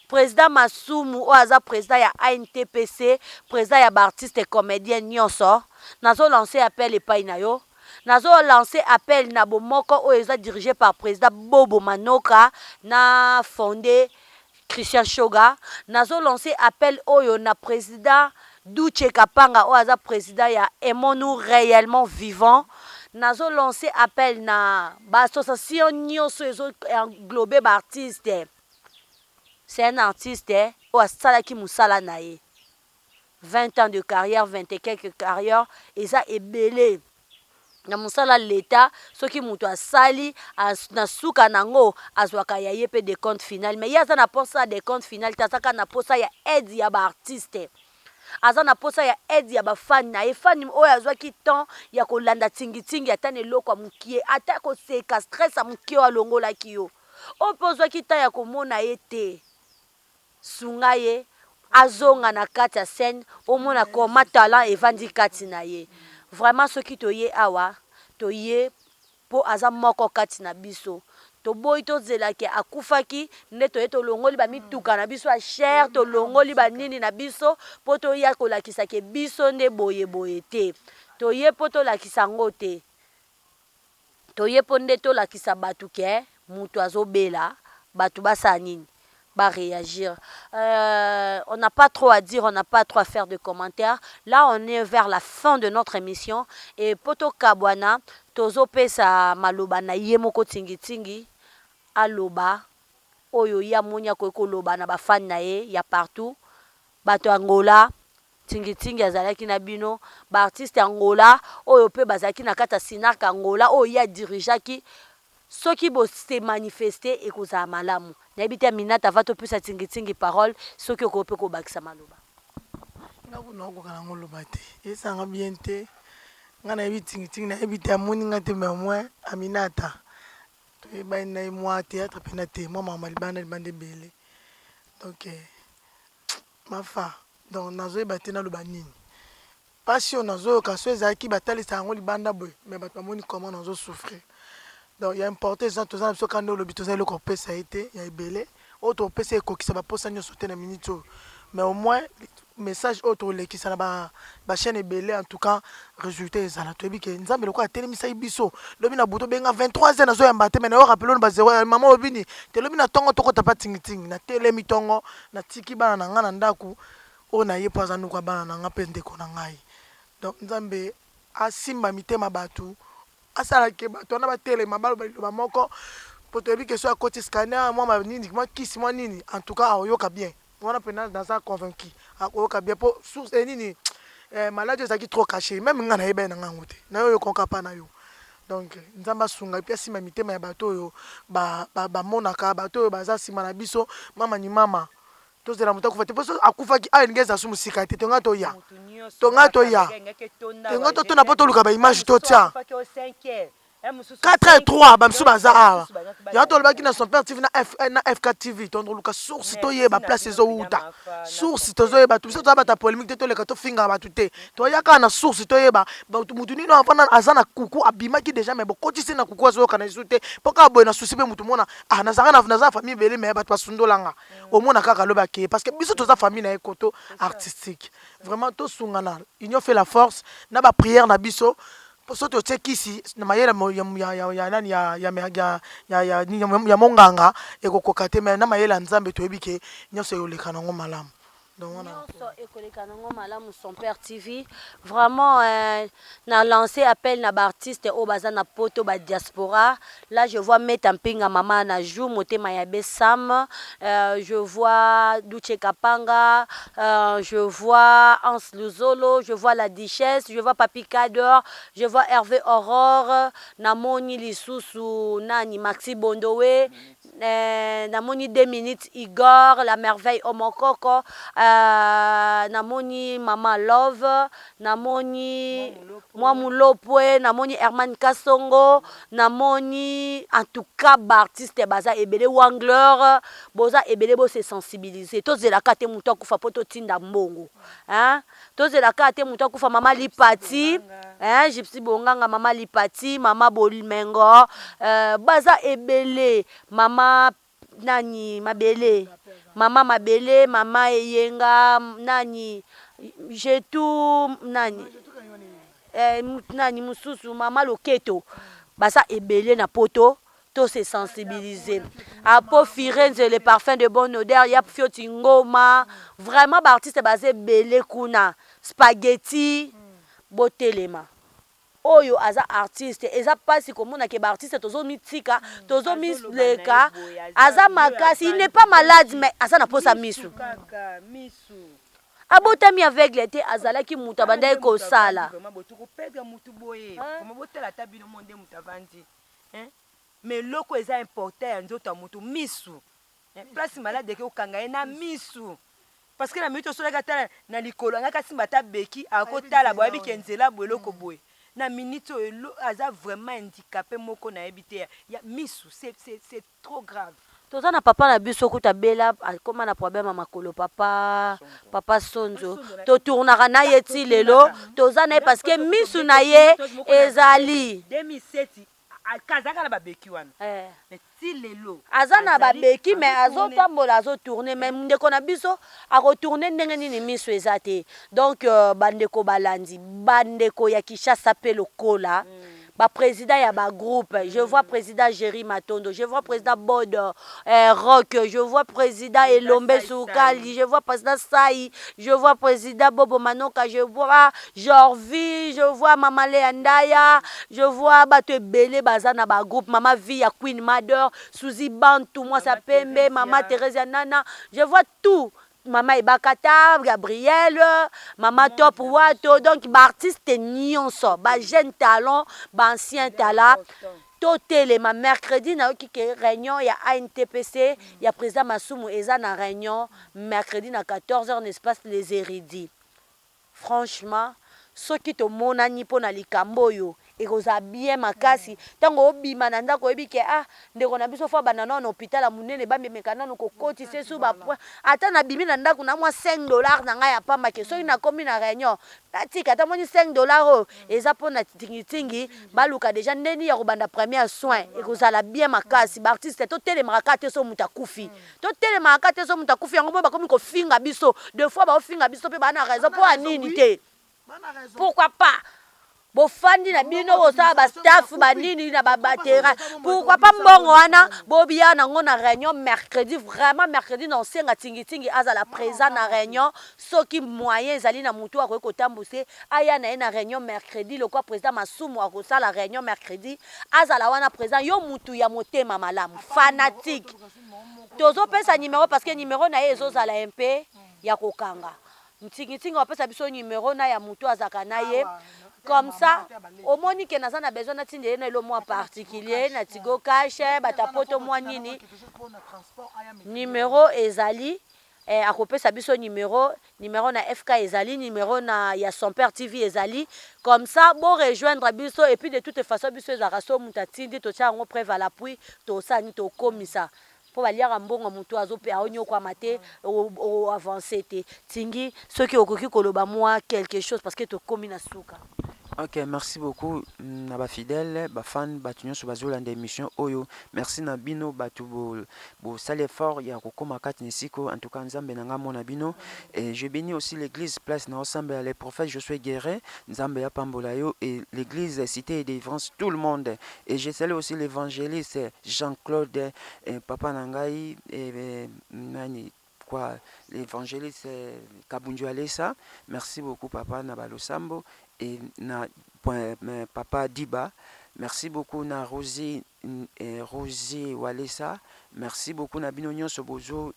Président Masumu oyo aza président ya ANTPC, président ya baartiste comédien nyonso, nazolancer appel epai na yo. Nazolancer appel na bomoko oyo eza dirigé par président Bobo Manoka na fondé Christian Shoga. Nazolancer appel oyo na président Duche Kapanga oyo aza président ya Aimons-nous réellement vivant. Nazolancer appel na baassociation nyonso ezo englobe baartiste. C'est un artiste oyo asalaki mosala na ye 20 ans de carrière, 20 et quelques carrière, eza ebele. Na mosala l'etat soki mutu asali na suka nango azwaka ya ye pe decompte final mais ye aza na posa ya decompte final te aza kaka na posa ya aide ya ba artistes aza na posa ya aide ya ba fan na ye fan oyo azwaki temps ya kolanda tingi tingi ata na eloko ya mukie ata koseka stress ya mukie oyo alongolaki yo oyo pe ozwaki temps ya komona ye te Sunga ye azonga na kati ya scène omona comment talent evandi kati na ye. Vraiment soki toye awa toye po aza moko kati na biso. Toboyi tozela ke akufaki nde toye tolongoli ba mituka na biso ya cher, tolongoli ba nini na biso po toya kolakisa ke biso nde boye boye te. Toye po tolakisa yango te. Toye po nde tolakisa batu ke mutu azo bela batu basala nini? Ba reagir euh on n'a pas trop à dire on n'a pas trop à faire de commentaires là on est vers la fin de notre emission et po tokabwana tozo pesa maloba na ye moko tingi tingi aloba oyo ye amoni akoki koloba na ba fan na ye ya partout bato ya Angola Tingi tingi azalaki na bino ba artistes ya Angola oyo pe bazalaki na kati ya Cinarc Angola oyo ye a dirigeaki soki bo se manifester ekozala malamu. Nayebi te Aminata avant topesa Tingi tingi parole soki okoki pe kobakisa maloba. Nga kutu nakokoka nango loba te esala nga bien te nga nayebi tingi tingi nayebi te amoni nga te mais au moins Aminata toyebani na ye mua theatre pena te mua makambo ya libanda libanda ebele donc Mafa donc nazoyeba te naloba nini pasi oyo nazoyoka soki ezalaki batalisa yango libanda boye mais bato bamoni comment nazo souffrir donc ya importe eza toza na biso kanda olobi toza eloko kopesa ye te ya ebele oyo tokopesa ekokisa baposa nyonso te na minute oyo mais au moins message oyo tokolekisa na ba, ba chaîne ebele en tout cas résultat ezala toyebi ke nzambe lokola atelemisaki biso lobi na butu obenga 23 heures nazoyamba te mais nayo rappele na ba 0 mama obini te lobi na tongo tokota pa tingitingi natelemi tongo Natiki bana na ngai na ndaku oyo na ye po aza noko ya bana na ngai pe ndeko na ngai donc nzambe asimba mitema batu asala ke batu wana batelema baloba liloba moko po toyebi ke soki akoti scanner mwa ma nini mwa kisi mwa nini en tout cas akoyoka bien wana pena naza convaincu akoyoka bien po source eh, nini eh, maladi ezalaki trop cache meme ngai nayebaki na ngai yango te nayo oyoka yango kaka pa na yo Donc nzambe asunga epuis asimba mitema ya bato oyo bamonaka bato oyo baza sima na biso mama ni mama tozela moto akufa te po soki akufaki awa elingi ezala su mosika te tonga toya tonga toya tonga totuna po toluka ba image totia 4 et 3 bamisusu baza awa yango tolobaki na son père tv na, F, na fk tv tondoluka source toyeba place ezowuta source tozoyeba biso toza bato ya polémique te toleka tofingaka bato te toya kaka na source toyeba bato mutu nini avanda aza na kuku abimaki deja mais bokotisi na kuku azoyoka na lisusu te mpo kaka boye na susi mpe mutu mona ah nazalaka na naza famille ebele mais bato basundola nga omona kaka alobi akeye parce que biso toza famille na ye koto artistique vraiment tosungana union fait la force na ba prière na biso mpo soki totie kisi na mayele ya nani ya monganga ekokoka te mais na mayele ya nzambe toyebi ke nyonso ekoleka nango malamu. Nionso ekoleka nango malamu son père TV vraiment euh, na lancer appel na ba artistes oyo baza na poto ba diaspora là je vois Meta Mpinga mama na jou motema ya be Sam euh, je vois Duche Kapanga euh, je vois Hans Luzolo je vois la Duchesse je vois Papi Kader je vois Hervé Aurore namoni lisusu nani Maxi Bondowe Eh namoni deux minutes Igor la merveille omokoko euh, namoni maman love namoni mwa mulopwe namoni Herman Kasongo namoni en tout cas ba artiste baza ebele Wangler boza ebele bo se sensibiliser tozela ka te moto akufa po totinda mbongo hein tozela kaka te moto akufa mama lipati hein gypsy bonganga mama lipati mama bomengo euh, baza ebele mama nani mabele mama mabele mama eyenga nani jetu nani eh, nani mosusu mama loketo baza ebele na poto to se sensibiliser apo firenze le parfum de bonne odeur ya fioti ngoma vraiment ba artiste baza ebele kuna spaghetti botelema oyo aza artiste eza pasi komona ke ba artiste tozo mitika tozo mileka aza makasi il n'est pas malade mais aza na posa misu. Abotami aveugle te, azalaki mutu abandaki kosala. Vraiment boye toko perdre mutu boye vraiment botala ata bino moko nde mutu avandi hein mais eloko eza important ya nzoto ya mutu misu hein place malade eke kokanga ye na misu parce que na minute osolaki ata na likolo angaki asimba ata beki akotala boye ayebi ke nzela boye eloko boye na minute oyo aza vraiment handicapé moko nayebi te ya misu c'est c'est Trop grave. Toza na papa na biso kutu abela akoma na problème ya makolo papa papa sonzo to tournaka na ye ti lelo toza na ye parce que misu na ye ezali 2007 azalaka na babeki wana eh. Mais ti lelo aza na babeki mais azotambola azotourne mais ndeko na biso akotourne ndenge nini misu eza te donc euh, bandeko balandi bandeko ya Kinshasa pe lokola mm. ba president ya ba groupe je vois président Jerry Matondo je vois président Bod euh, Rock je vois président Elombe Sukali je vois président Sai je vois président Bobo Manoka je vois Jorvi je vois Mama Lea Ndaya je vois bato ebele baza na ba groupe Mama Vie ya Queen Mother Suzy Bantu mwasa pembe Mama Theresia Nana je vois tout Mama Ebakata, Gabrielle, Mama Top Wato, donc ba artistes nyonso, ba jeunes talents, ba anciens talents. Totelema mercredi nayoki ke réunion ya ANTPC ya président Masumu eza na réunion mercredi na 14h na espace Les Érudits. Franchement soki tomonani pona likambo oyo ekozala bien makasi tango obima na ndako oyebi ke ah ndeko na biso fo abanda nano na hopital ya munene bamemeka nano kokotisa ye su ba point ata nabimi na ndako na mwa 5 dollars na ngai ya pamba ke soki nakomi na reunion natika ata moni 5 dollars oyo eza pona tingitingi baluka deja ndeni ya kobanda première soin ekozala bien makasi ba artiste totelemaka kaka te so moto akufi Totelemaka kaka te soki mutu akufi yango moni bakomi kofinga biso de fois baofinga biso pe ba na raison po ya nini te pourquoi pas bofandi na bino bosala ba staff ba nini na ba batera pourquoi pas mbongo wana bobiya nango na réunion mercredi vraiment mercredi na osenga tingitingi azala présent na réunion soki moyen ezali na mutu akoki kotambuse aya na ye na réunion mercredi lokwa président masumu akosala réunion mercredi azala wana présent yo mutu ya motema malamu fanatique Tozo pesa numero parce que numero na ye ezo zala un peu ya kokanga. Ntingi ntingi apesa biso numero na ya mutu azalaka na ye comme ça omoni ke naza na besoin natindela ye na elo mwa particulier na tigo cash bata poto mwa nini numero ezali eh, akopesa biso numero numero na FK ezali numero na ya son père TV ezali comme ça bo rejoindre biso et puis de toute façon biso ezalaka so moto atindi totia yango preuve à l'appui tosala nini tokomisa mpo baliaka mbongo moto azope aonyokwama te oavance te tingi soki okoki koloba mwa quelque chose parce que tokomi na suka. Ok merci beaucoup na ba fidèle ba fan bato nyonso bazolanda émission oyo merci na bino bato bosali effort ya kokoma kati na esika oyo en tout cas nzambe na ngai amona bino et je bénis aussi l'église place na osambela le prophète Josué Guéret nzambe apambola yo et l'église cité et délivrance tout le monde et je salue aussi l'évangéliste Jean-Claude papa na ngai et, nani quoi l'évangéliste Kabundu Alessa merci beaucoup papa na balosambo et na papa Diba merci beaucoup na Rosie Rosie Walesa merci beaucoup na bino nyonso bozo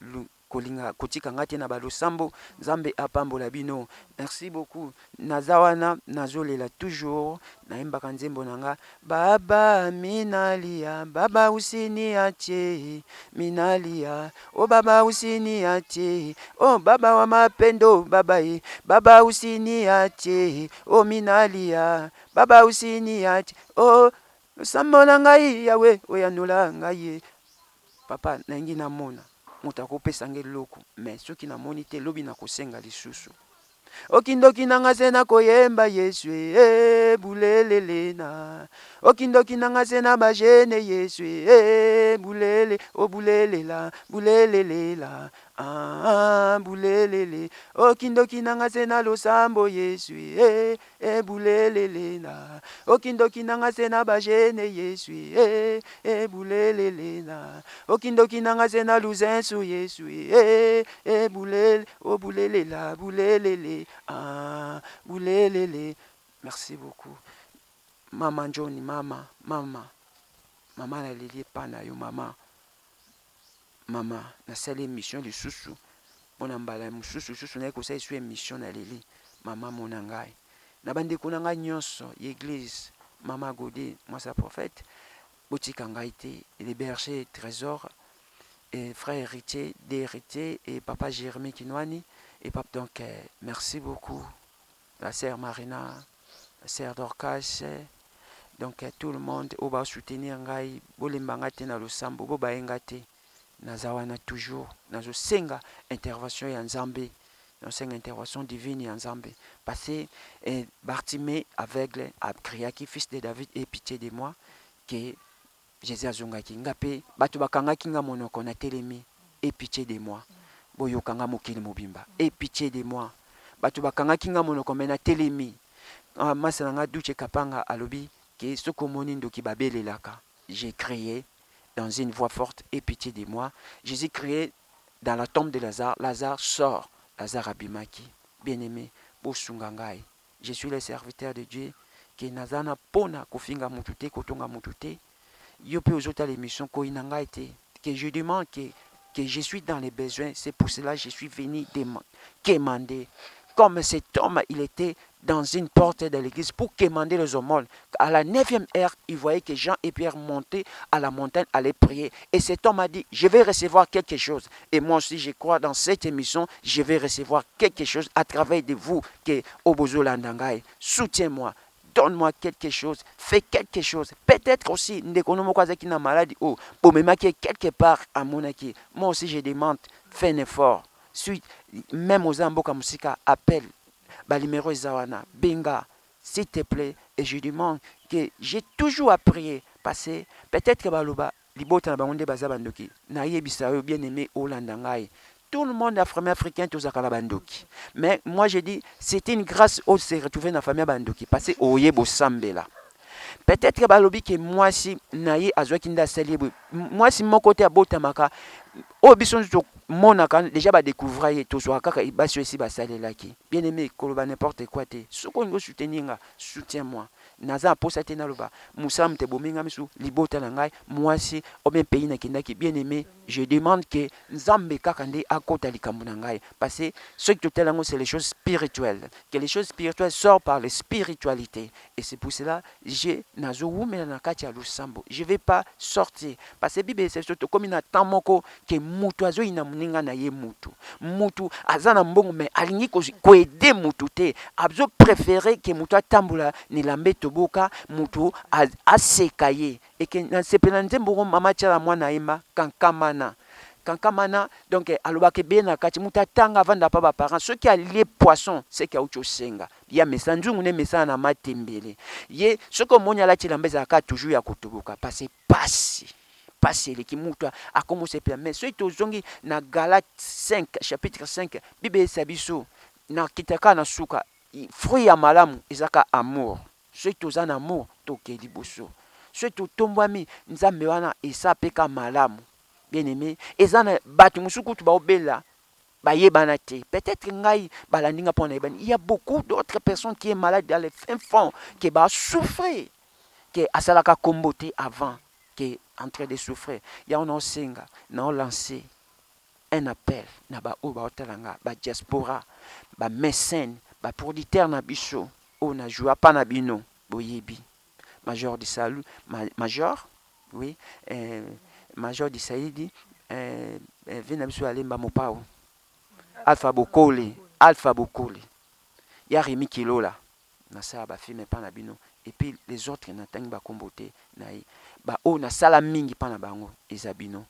kolinga kotika nga te na balosambo nzambe apambola bino merci beaucoup naza wana nazolela toujours nayembaka nzembo na nga baba minalia baba usiniache minalia o baba usiniache o baba wa mapendo baba ye baba usiniache o minalia baba usiniache o Losambo na ngai Yahweh oyanola ngai ye Papa nalingi namona moto akopesa ngai eloko mais soki namoni te lobi nakosenga lisusu O kindoki na nga se nakoyemba Yesu eh bulelele na O kindoki na nga se na ba jeune Yesu eh bulele o bulelela bulelelela ah bulelele O kindoki na nga se na losambo Yesu eh Eh bulelele na o kindoki na nga se na ba jeune Yesu eh eh bulelele na o kindoki na nga se na luzensu Yesu eh eh bulele o bulelela bulelele ah bulelele merci beaucoup mama Njoni mama mama mama naleli epa na yo mama mama nasali emission lisusu. Mpo na mbala mosusu susu naye kosala lisusu emission na leli mama amona ngai na ba ndeko na ngai nionso ya eglise mama Gode mwasi ya prophète botika ngai te le berger Tresor et frère Heritier de Heritier et papa Jeremie Kinuani et papa donc merci beaucoup la sœur Marina la sœur Dorcas donc tout le monde oyo ba soutenir ngai bolemba ngai te na losambo bo baye ngai te Naza wana toujours nazo senga intervention ya nzambe nazo senga intervention divine ya nzambe parce eh, Bartimee aveugle a criaki fils de David aie pitie de moi que Jesus azongaki nga pe bato bakangaki nga monoko na telemi aie pitie de moi boyoka nga mokili mobimba aie pitie de moi bato bakangaki nga monoko mais na telemi ah, masa na nga Duce Kapanga alobi ke soki omoni ndoki babelelaka j'ai crie dans une voix forte aie pitie de moi Jesus crie dans la tombe de Lazare Lazare sort Lazare abimaki bien aime bosunga ngai je suis le serviteur de Dieu que naza na pona kofinga mutu te kotonga mutu te yo pe ozotala emission koyina ngai te que je demande que que je suis dans les besoins c'est pour cela je suis venu quemander comme cet homme il était dans une porte de l'église pour quémander les aumônes. À la neuvième heure, il voyait que Jean et Pierre montaient à la montagne, allaient prier. Et cet homme a dit, je vais recevoir quelque chose. Et moi aussi, je crois dans cette émission, je vais recevoir quelque chose à travers de vous, que Obozo Landangai. Soutiens-moi donne-moi quelque chose, fais quelque chose. Peut-être aussi, ndeko no moko azaki na maladi oh, bomemaki quelque part amonaki. Moi aussi je demande, fais un effort. Suite, même oza mboka mosika, appelle ba numero eza wana benga s'il te plait et je demande que j'ai toujours à prier parce que peut-être que baloba libota na bango nde baza bandoki nayebisa yo bien aimé olanda ngai tout le monde africain africain tozalaka na bandoki mais moi je dis c'est une grâce oyo se retrouver na famille ya bandoki parce que oye bosambela peut-être balobi ke mwasi na ye azwaki nde asali ye boye mwasi moko te abotamaka oyo biso nyonso tomonaka deja badecouvra ye tozwaka kaka basi oyo esi basalelaki bien aimé koloba n'importe quoi te soki olingi osoutenir nga soutiens moi naza na posa te naloba mosala moto ebomi nga misu libota na ngai mwasi ou bien pays nakendaki bien aimé je demande que nzambe kaka nde akota likambo na ngai parce que soki totala yango c'est les choses spirituelles que les choses spirituelles sortent par les spiritualités et c'est pour cela je nazowumela na kati ya losambo je vais pas sortir parce que bible ese tokomi na temps moko ke mutu azoyina moninga na ye mutu mutu aza na mbongo mais alingi koede mutu te azo préféré ke mutu atambola na elamba etoboka mutu aseka ye eke nasepela nzembo ngo mama tiala mwana ayemba kankamana kankamana donc alobaka ebele na kati mutu atanga avanda pa baparent soki alie poisson seke auti osenga Ye amesana nzungu nde emesana na matembele ye soki omoni alati elamba ezalaka toujours ya kotoboka parce pasi pasi eleki mutu akomi osepela mais soki tozongi na Galate 5 chapitre 5 bible eyebisa biso na kita kaka na suka fruit ya malamu eza kaka amour soki toza na amour toke liboso soki totombwami nzambe wana esa pe ka malamu bien aime eza na bato mosusu kutu baobela bayebana te peut-être ngai balandi nga mpo nayebani il y a beaucoup d'autres personnes qui est malade dans le fin fond que ba souffrir que asalaka kombo te avant que en train de souffrir yango naosenga nao lancer un appel na baoyo baotala nga ba diaspora ba mécène ba producteur na biso oyo na joua pa na bino boyebi major du salut ma, major oui eh, major du saidi eh, eh, vie na biso alemba mopao alpha bokole alpha bokole ya remi kilola nasala bafilme epa na bino et puis les autres natangi bakombo te na ye baoyo nasala mingi mpa na bango eza bino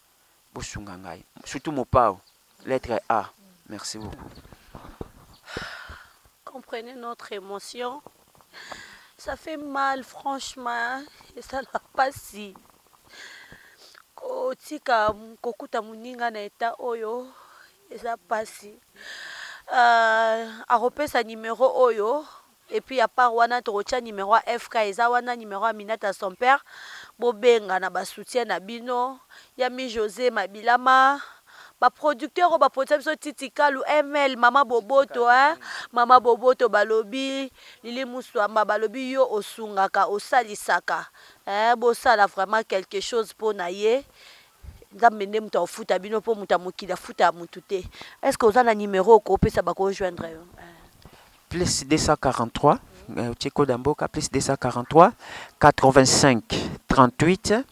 bosunga ngai surtout mopao lettre a merci beaucoup. Comprenez notre émotion. Ça fait mal, franchement. Et ça n'a pas si. Kotika kokuta moninga na eta oyo eza pasi. Euh, akopesa numéro oyo et puis à part wana tokotia numéro ya FK eza wana numéro ya Minata son père bobenga na ba soutien na bino ya mi José Mabilama ba producteur oyo ba produisa biso Titi Kalu ML mama Boboto hein mama Boboto balobi Lili Muswamba balobi yo osungaka osalisaka hein bosala vraiment quelque chose mpo na ye. Nzambe nde moto akofuta bino mpo moto ya mokili afutaka moto te. Est ce que oza na numero okopesa bako joindre yo? Plus 243 otie code ya mboka plus 243 85 38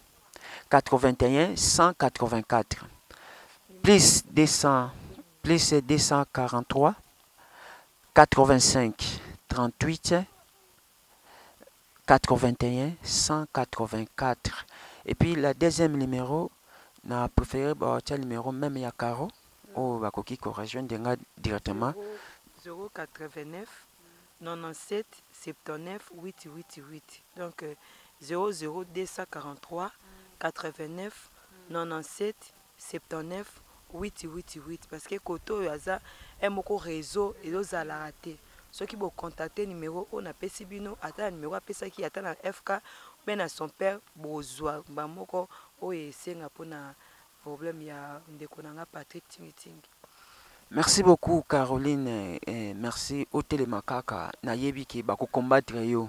81 184 plus 200 plus 243 85 38 81 184 et puis la deuxième numéro na préféré batia numéro même ya Caro oyo bakoki ko rejoindre nga directement. 089 97 79 888 donc 00 243 89 97 79 888 parce que kote oyo aza un moko réseau ezozalaka te. Soki bocontacte numéro oyo napesi bino, ata na numéro apesaki, ata na FK mpe na son père, bozwa bamoko oyo esenga mpona problème ya ndeko na nga Patrick Tingitingi. Merci beaucoup Caroline, eh, merci otelema kaka, nayebi ke bako combattre yo,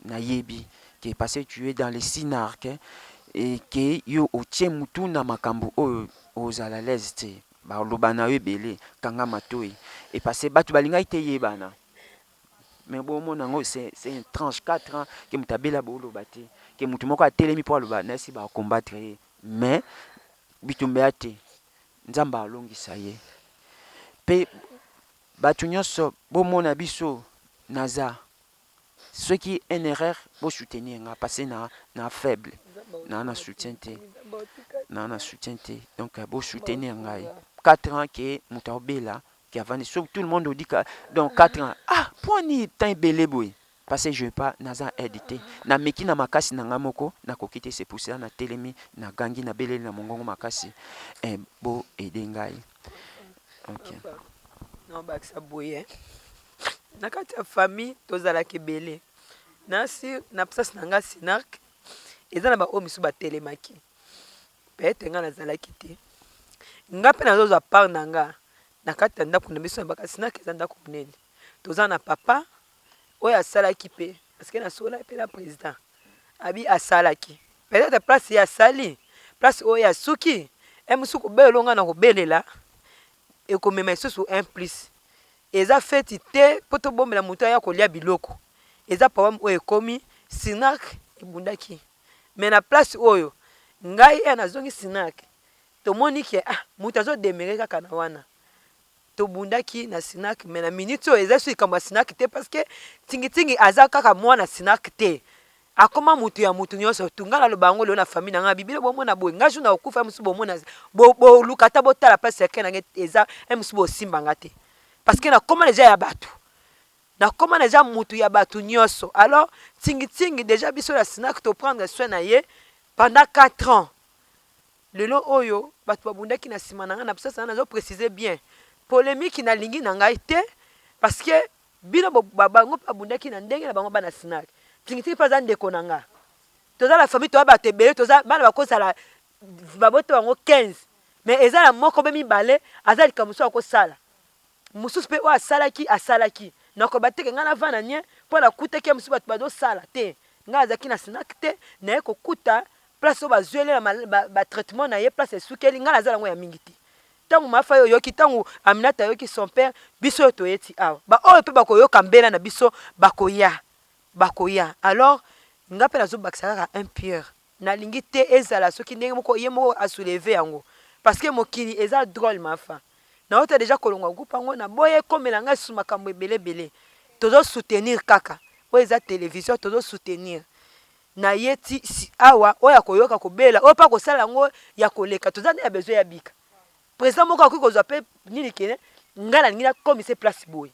nayebi ke parce que tu es dans le Sinarc et ke yo otie mutu na makambo oyo ozala l'aise te, baloba na yo ebele, kanga matoyi et parce que batu balingaki te yebana mais bomona yango c'est une tranche 4 ans ke moto abela boloba te, ke motu moko atelemi mpo aloba nasi ba combattre ye mais bitumba ya te, Nzambe alongisa ye pe batu nyonso bomona biso naza soki une erreur bo soutenir nga parce que na na faible na na soutien te na na soutien te donc bo soutenir ngai 4 ans ke moto abela ke avandi soki tout le monde odika donc 4 ans ah poni temps ebele boye parce que je pas naza aide te nameki na makasi na ngai moko nakoki te, c'est pour cela natelemi nagangi nabeleli na mongongo makasi eh, bo aide ngai ok. Nabakisa boye, na kati ya famille tozalaka ebele na sur na place na nga Sinarc eza na baoyo misusu batelemaki peut-être nga nazalaki te, nga mpe nazozwa part na nga na kati ya ndako na biso na baka Sinarc eza ndako monene, toza na papa oyo asalaki mpe parce que nasololaki mpe na président abi asalaki peut-être place ye asali place oyo asuki e mosusu kobelela nga na kobelela ekomema lisusu un plus. Eza feti te mpo tobombela moto aya kolia biloko, eza problème oyo ekomi Sinarc ebundaki mais na place oyo ngai e nazongi Sinarc tomoni ke ah moto azo demeurer kaka na wana. Tobundaki na Sinarc mais na minute oyo eza lisusu likambo ya Sinarc te parce que Tingitingi aza kaka mwana Sinarc te, akoma mutu ya mutu nyonso tu. Ngai naloba yango lelo na famille na ngai, bibilo bomona boye ngai jour nakokufa mosusu bomona boluka ata botala place ya ke na ngai eza mosusu bosimba nga te parce que nakoma deja ya bato, nakoma deja mutu ya bato nyonso. Alors Tingitingi deja biso na Sinarc to prendre soin na ye pendant 4 ans. Lelo oyo bato babundaki na nsima na ngai na absence na ngai, nazo préciser bien polémique nalingi na ngai te parce que bino bango mpe babundaki na ndenge na bango bana Sinarc. Tingitingi mpe aza ndeko na nga, toza na famille, toza bato ebele, toza bana bakozala babota bango 15 mais eza na moko be mibale aza likambo mosusu akosala mosusu mpe oyo asalaki asalaki. Nakoba te ke ngai navanda nie mpo nakutaki ya mosusu bato bazosala te. Ngai azalaki na Sinarc te, naye kokuta place oyo bazweli na ba traitement na ye place esukeli ngai naza nango ya mingi te. Ntango Mafa oyo oyoki, ntango Aminata ayoki son père, biso oyo toyeti awa baoyo mpe bakoyoka mbela na biso bakoya, bakoya. Alors nga mpe nazobakisa kaka un pierre, nalingi te ezala soki ndenge moko ye moko asouleve yango parce que mokili eza drôle. Mafa naota deja kolongwa groupe yango, naboya ekomela ngai lisusu makambo ebele ebele. Tozo soutenir kaka oyo eza télévision, tozo soutenir na ye ti awa oyo akoyoka kobela oyo mpe akosala yango ya koleka. Toza nde ya besoin ya bika président moko akoki kozwa mpe nini kene ngai nalingi nakomisa place boye,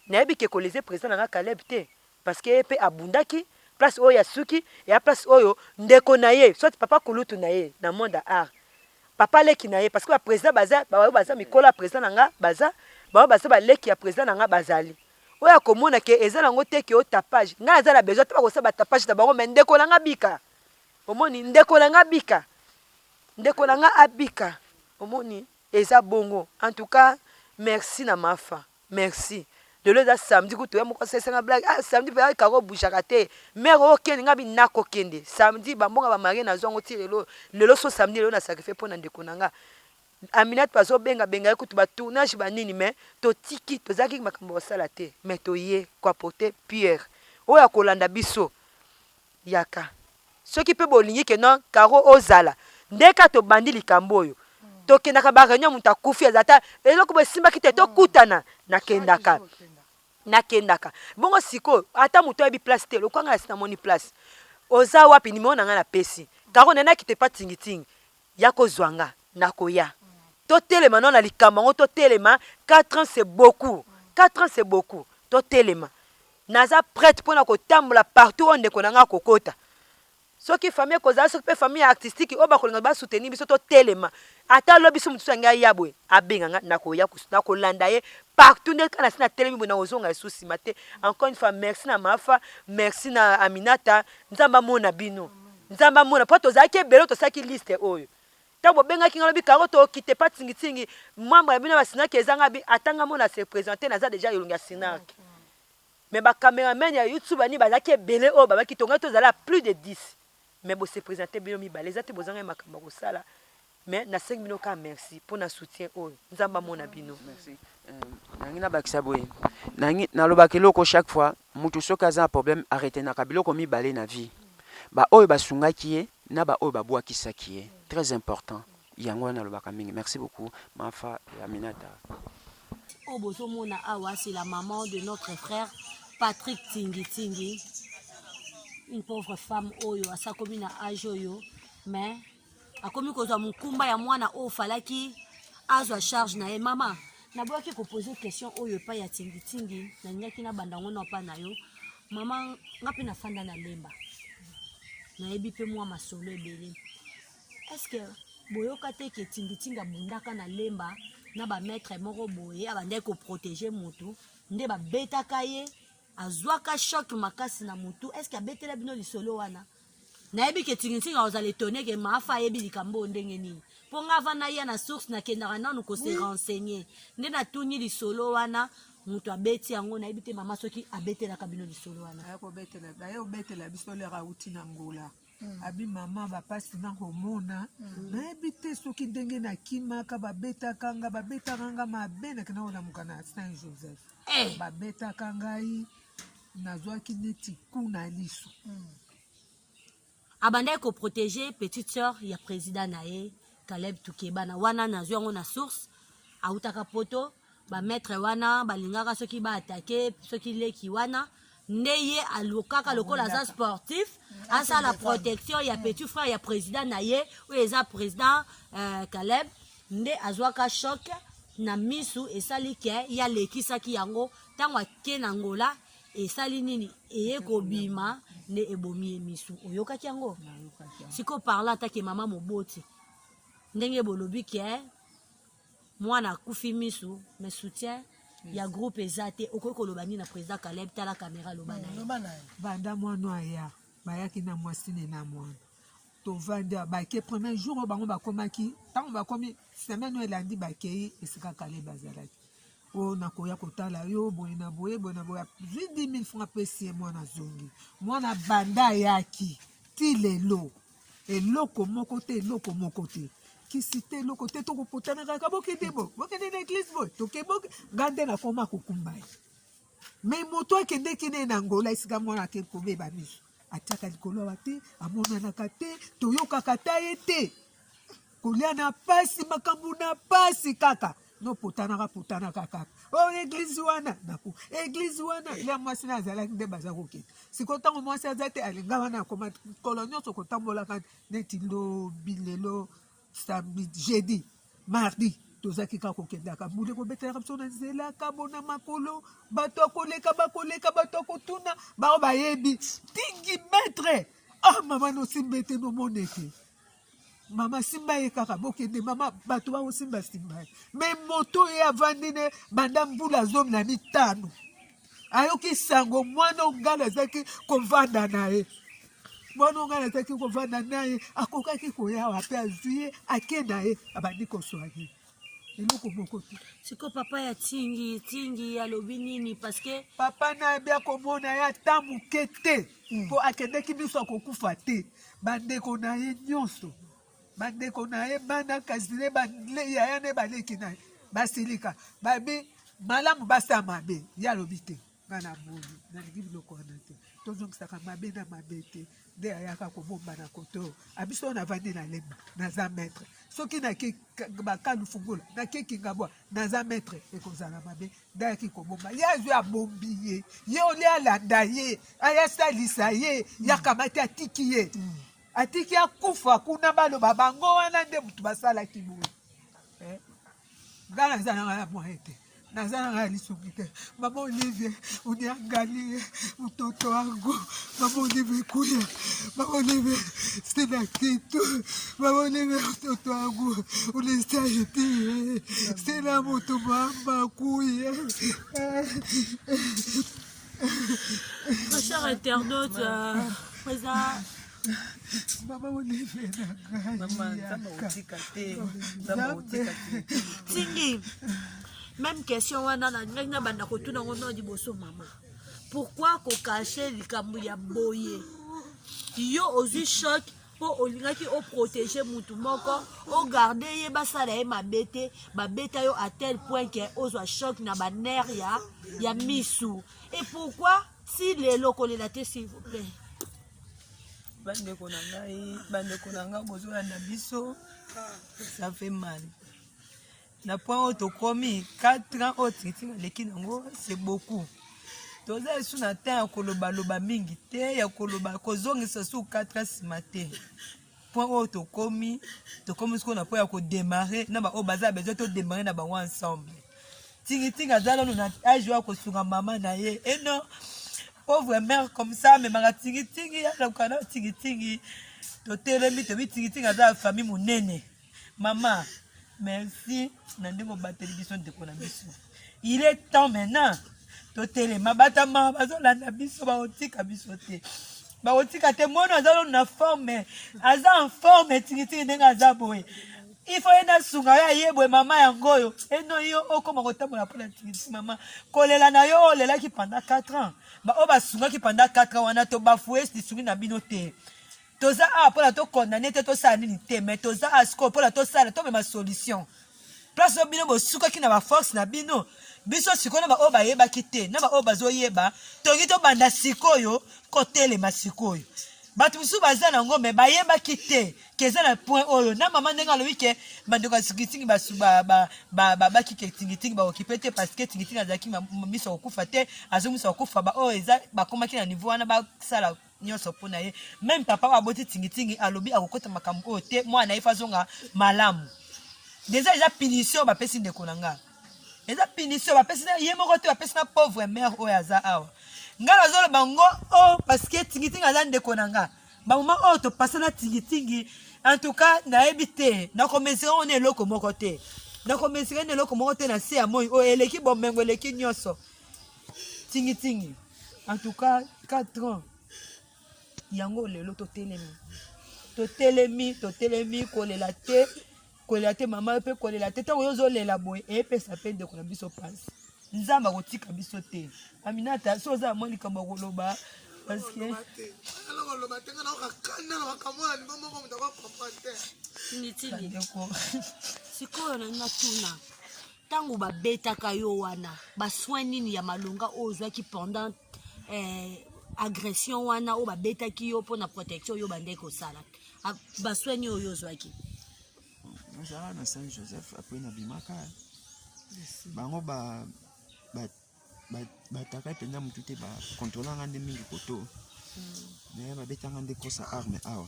nayebi ke koleze président na ngai Caleb te parce que ye mpe abundaki place oyo asuki ya place oyo ndeko na ye soit papa kulutu na ye na monde ya art, papa leki na ye parce que ba président baza baoyo baza mikolo ya président na nga baza baoyo baza baleki ya président na nga bazali oyo akomona ke eza nango te ke o tapage. Ngai naza na besoin te bakosala ba tapage na bango mais ndeko na nga bika, omoni ndeko na nga bika, ndeko na nga abika, omoni eza bongo. En tout cas merci na Mafa, merci. Lelo eza samedi kutu ye moko asalisanga blague ah samedi mpe kaka obougeaka te mère okende nga bi nakokende samedi bambonga ba marie nazwa yango ti lelo lelo so samedi lelo na sacrifie mpo na ndeko na nga Aminata bazobenga benga ye kutu ba tournage ba nini mais totiki tozalaki makambo kosala te mais toye ko apporter pierre oyo akolanda biso yaka soki pe bolingi ke non caro ozala nde ka tobandi likambo oyo tokendaka ba reunion moto akufi aza ata eloko boye esimbaki te tokutana nakendaka nakendaka bongo sikoyo ata moto ayebi place te lokola ngai nasi namoni place oza wapi nimero na ngai napesi caro nani akita epa tingitingi ya kozwa nga nakoya totelema no na likambo yango totelema 4 ans c'est beaucoup 4 ans c'est beaucoup totelema Naza prete pona kotambola partout oyo ndeko na nga akokota. Soki famille ekozala soki pe famille ya artistique oyo bakolinga ba soutenir biso totelema. Ata lobi soki mutu alingi aya boye abenga nga nakoya nakolanda ye partout nde kaka nasi natelemi boye nakozonga lisusu sima te. Encore une fois merci na Mafa, merci na Aminata, Nzambe amona bino. Nzambe amona po tozalaki ebele tosalaki liste oyo. Tango bobengaki nga lobi Caro tokita epa tingi tingi membre na bino ya ba sinark eza nga bi ata nga moko na se presenter naza dejà elongi ya sinark. Mais ba cameraman ya youtube ba nini bazalaki ebele oyo babaki tongaki tozala plus de 10 mais bo se presenter bino mibale eza te bozangaki makambo ya kosala mais nasengi bino kaka merci pona soutien oyo nzambe amona bino. Merci nalingi nabakisa boye nalingi nalobaka eloko chaque fois mutu soki aza na problème a retenaka biloko mibale na vie ba oyo basungaki ye na ba oyo babwakisaki ye très important yango wana nalobaka mingi merci beaucoup mafa et aminata. Oyo bozo mona awa c'est la maman de notre frère Patrick Tingi Tingi une pauvre femme oyo asakomi na age oyo mais akomi kozwa mokumba ya mwana oyo falaki azwa charge na ye mama naboyaki kopose question oyo epai ya tingitingi nalingaki nabanda yango na epai na yo mama nga mpe nafanda na lemba nayebi mpe mwa masolo ebele estce boyoka te ke tingitingi abundaka na lemba na bamaître moko boye abandaki koprotege motu nde babetaka ye azwaka choc makasi na motu estce abetela bino lisolo wana nayebi ke tingitingi akozala etone ke mafa ayebi likambo oyo ndenge nini mpo nga avant naya na source nakendaka nanu ko se renseigner nde natuni lisolo wana moto abeti yango nayebi te mama soki abetelaka bino lisolo wana aye kobetela biso lere awuti na ngola mm. abi mama bapasi nakomona mm. nayebi te soki ndenge nakimaka babetaka nga babetaka nga mabe nakenda kolamuka na saint joseph eh. babetaka ngai nazwaki neti ku na liso mm. Abandaki ko proteger petite sœur ya president na ye Caleb Tukebana wana nazwi yango na source awutaka poto ba maître wana balingaka soki ba attaquer soki leki wana nde ye alukaka lokola aza sportif asala protection ya petit frère ya président na ye oyo eza président euh, Caleb nde azwaka choc na misu esali ke ye alekisaki yango ntango ake na Angola esali nini eye kobima nde ebomi ye misu oyokaki yango sikoyo parla atake mama moboti ndenge bolobi ke mwana akufi misu mais soutien ya groupe eza te okoki koloba nini na président Caleb tala kamera loba na ye banda mwana aya bayaki na mwasi ne na mwana tovandi bake premier jour oyo bango bakomaki ntango bakomi semaine oyo elandi bakei esika Caleb azalaki oyo nakoya kotala yo boye na boye boye na boye azwi 10 000 francs apesi ye mwana azongi mwana banda ayaki ti lelo eloko moko te eloko moko te kisi te eloko te tokopotana kaka bokende boye bokende na eglise boye toke boke nga nde nakoma kokumba ye me moto akendeki ne na angola esika mwana ake kobeba miso atiaka likolo awa te amonanaka te toyokaka ta ye te kolia na pasi makambo na pasi kaka nopotanaka potanaka kaka oyo oh, eglize wana naku eglize wana ya mwasi na azalaki nde baza kokende sikoyo ntango mwasi aza te alinga wana akoma nkolo nyonso kotambolaka neti lobi lelo samedi jeudi mardi tozalaki kaka kokendaka mbula ekobetelaka biso na nzela kabo na makolo bato ya koleka bakoleka bato ya kotuna bao bayebi tingi metre ah mama nosimba ete nomona ete mama simba ye kaka bokende mama bato bakosimba simba ye me moto ye avandi ne banda mbula 15 ayoki sango mwana ngai nazalaki kovanda na ye mwana ngai nazalaki kovanda na ye akokaki koya awa mpe azwi ye ake na ye abandi koswani. Eloko moko te. Siko papa ya tingi tingi alobi nini? Parce que papa nayebi akomona ye ata moke te, mpo akendeki biso akokufa te. Bandeko na ye nyonso, bandeko na ye bana kasile, yaya ne baleki na ye basilika, babi malamu basala mabe. Ye alobi te, nga na moni nalingi biloko wana te, tozongisaka mabe na mabe te. Nde ayaka kobomba na kote oyo abiso oyo navandi na Lemba, naza maître. Soki nake bakalu fungola, nake Kingabwa, naza maître, ekozala mabe. Nde ayaki kobomba ye, azwi abombi ye, ye olie alanda ye, ayasalisa ye, yakamati atiki ye, atiki akufa kuna. Baloba bango wana nde motu basalaki boye. Nga naza nanga na moyen te, naza nanga ya lisungi te. Mama Olivier, uniangalie mtoto wangu. Mama Olivier, kuya. Mama Olivier, sina kitu. Mama Olivier, mtoto wangu unisaidie, sina mtu. Mama, kuya. Très cher internaute, président. Mama Olivier na ngai, yaka. Tingi, même question wana nalingaki nabanda kotuna ngo no liboso. Mama, pourquoi kocacher likambo ya boye? Yo ozwi choc mpo olingaki oprotéger mutu moko, ogarder ye, basala ye mabe te. Babeta yo à tel point ke ozwa choc na banerfs ya misu. Et pourquoi si lelo kolela te, s'il vous plaît? Bandeko na ngai, bandeko na ngai bozolanda biso, ça fait mal na point oyo tokomi. 4 ans oyo tingitingi aleki nango, c'est beaucoup. Toza esu na temps ya kolobaloba mingi te, ya koloba kozongisa su 4 ans nsima te. Point oyo tokomi, tokomi sikoyo na point ya kodémarrer na baoyo baza besoin todémarrer na bango ensemble. Tingitingi aza nano na age oyo akosunga mama na ye. Eno pauvre mère comme ça amemaka tingitingi, aluka na tingitingi. Totelemi, tobi tingitingi aza ya famille monene. Mama, merci na ndenge obateli biso ndeko na biso. Il est temps maintenant totelema. Batama bazolanda biso, bakotika biso te, bakotika te. Mwana aza nano na forme, aza en forme. Tingitingi ndenge aza boye, il faut ye nasunga yo. Aye boye, mama yango oyo eno yo okóma kotambola mpona tingitingi. Mama, kolela na yo oyo olelaki pendant 4 ans, baoyo basungaki pendant 4 ans wana, to bafue lisungi na bino te. Toza awa mpona tocondamner te, tosala nini te, mais toza awa sikoyo mpona tosala, tomema solution place oyo bino bosukaki na baforce na bino. Biso sikoyo na baoyo bayebaki te, na baoyo bazoyeba, tolingi tobanda sikoyo kotelema. Sikoyo bato mosusu baza nango, me bayebaki te ke eza na point oyo. Na mama ndenge alobi ke bandeko ya tingitingi babaki ke tingitingi baokipe te, parce que tingitingi azalaki miso ya kokufa te, azo miso ya kokufa. Baoyo eza bakomaki na niveau wana, basala nyonso mpo na ye. Même papa oyo aboti tingitingi alobi akokota makambo oyo te, mwana ye fa azonga malamu. Déjà eza punition bapesi ndeko na nga, eza punition bapesi na ye moko te, bapesi na pauvre mère oyo aza awa. Ngai nazoloba ngo o parce que tingitingi aza ndeko na nga. Bamoma oyo topasa na tingitingi, en tout cas nayebi te, nakomesurer ngo na eloko moko te, nakomesurer na eloko moko te na se ya moi oyo. Eleki bomengo, eleki nyonso. Tingitingi, en tout cas 4 ans yango lelo totelemi, totelemi, totelemi. Kolela te, kolela te mama, yo mpe kolela te. Ntango yo ozolela boye, eyepesa mpe ndeko na biso mpasi. Nzambe akotika biso te. Aminata, so oza mwa likambo ya koloba, parce que Koloba te, nga naoka kanda na makambo na niveau moko moto akocomprendre te. Tingitingi, bandeko, sikoyo nalingi natuna: ntango babetaka yo wana, basoin nini ya malonga oyo ozwaki pendant agression wana oyo babetaki yo mpona protection oyo bandeki kosala? Basoin nini oyo ozwaki? Nazala na Saint Joseph, après nabimaka. Bango bataka mpenza motu te, bakontrolanga nde mingi koto me babetanga nde kosa arme awa.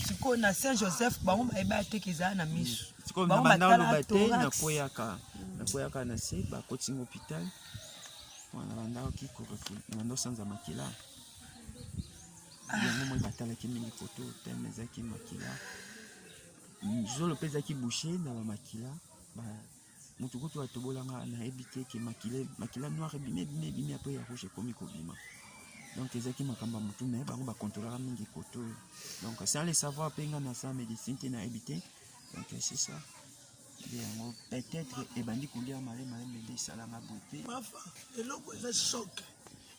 Sikoyo na Saint Joseph, bango bayeba te ke ezala na miso. Sikoyo Bango na banda batala oloba te. thorax. Nakweyaka na se, bakotinga hôpital wana, bandaki na banda osanza makila. Yango moi batalaki mingi koto teme ezalaki makila, zolo mpe ezalaki bouché na bamakila. Motu kutu atobolanga, nayebi te ke makila, makila noir ebimi, ebimi, ebimi, après ya rouge ekomi kobima. Donc ezalaki makambo ya motu, me bango bakontrolaka mingi koto oyo. Donc sans le savoir mpe nga nasala médecine te, nayebi te. Donc c'est ça. Nde yango peut-être ebandi kolia malema malembe nde esalanga boye mpe. Mafa eloko eza choc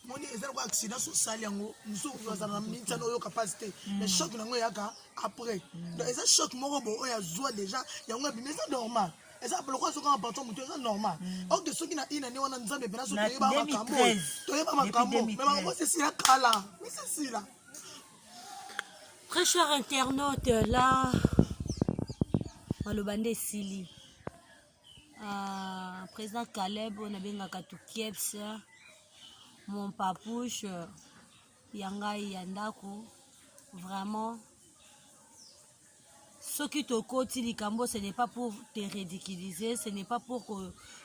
moni eza lokola accident so osali yango mosusu azala na miniti wana oyoka mpasi te, mais choc nango eyaka après. Donc eza choc moko boye oyo azwa déjà, yango ebimi, eza normal. Eza lokola soki anga partie motu, eza normal. Ok, soki na inane wana Nzambe mpena so Na toyeba makambo oyo, 2013. toyeba makambo, Depuis mais makambo esesila kala, misesila. Très cher internaute, là, maloba nde esili. Président Caleb oyo nabengaka Tukieps, mon papouche ya ngai ya ndako, vraiment soki tokoti likambo, ce n'est pas pour te ridiculiser, ce n'est pas pour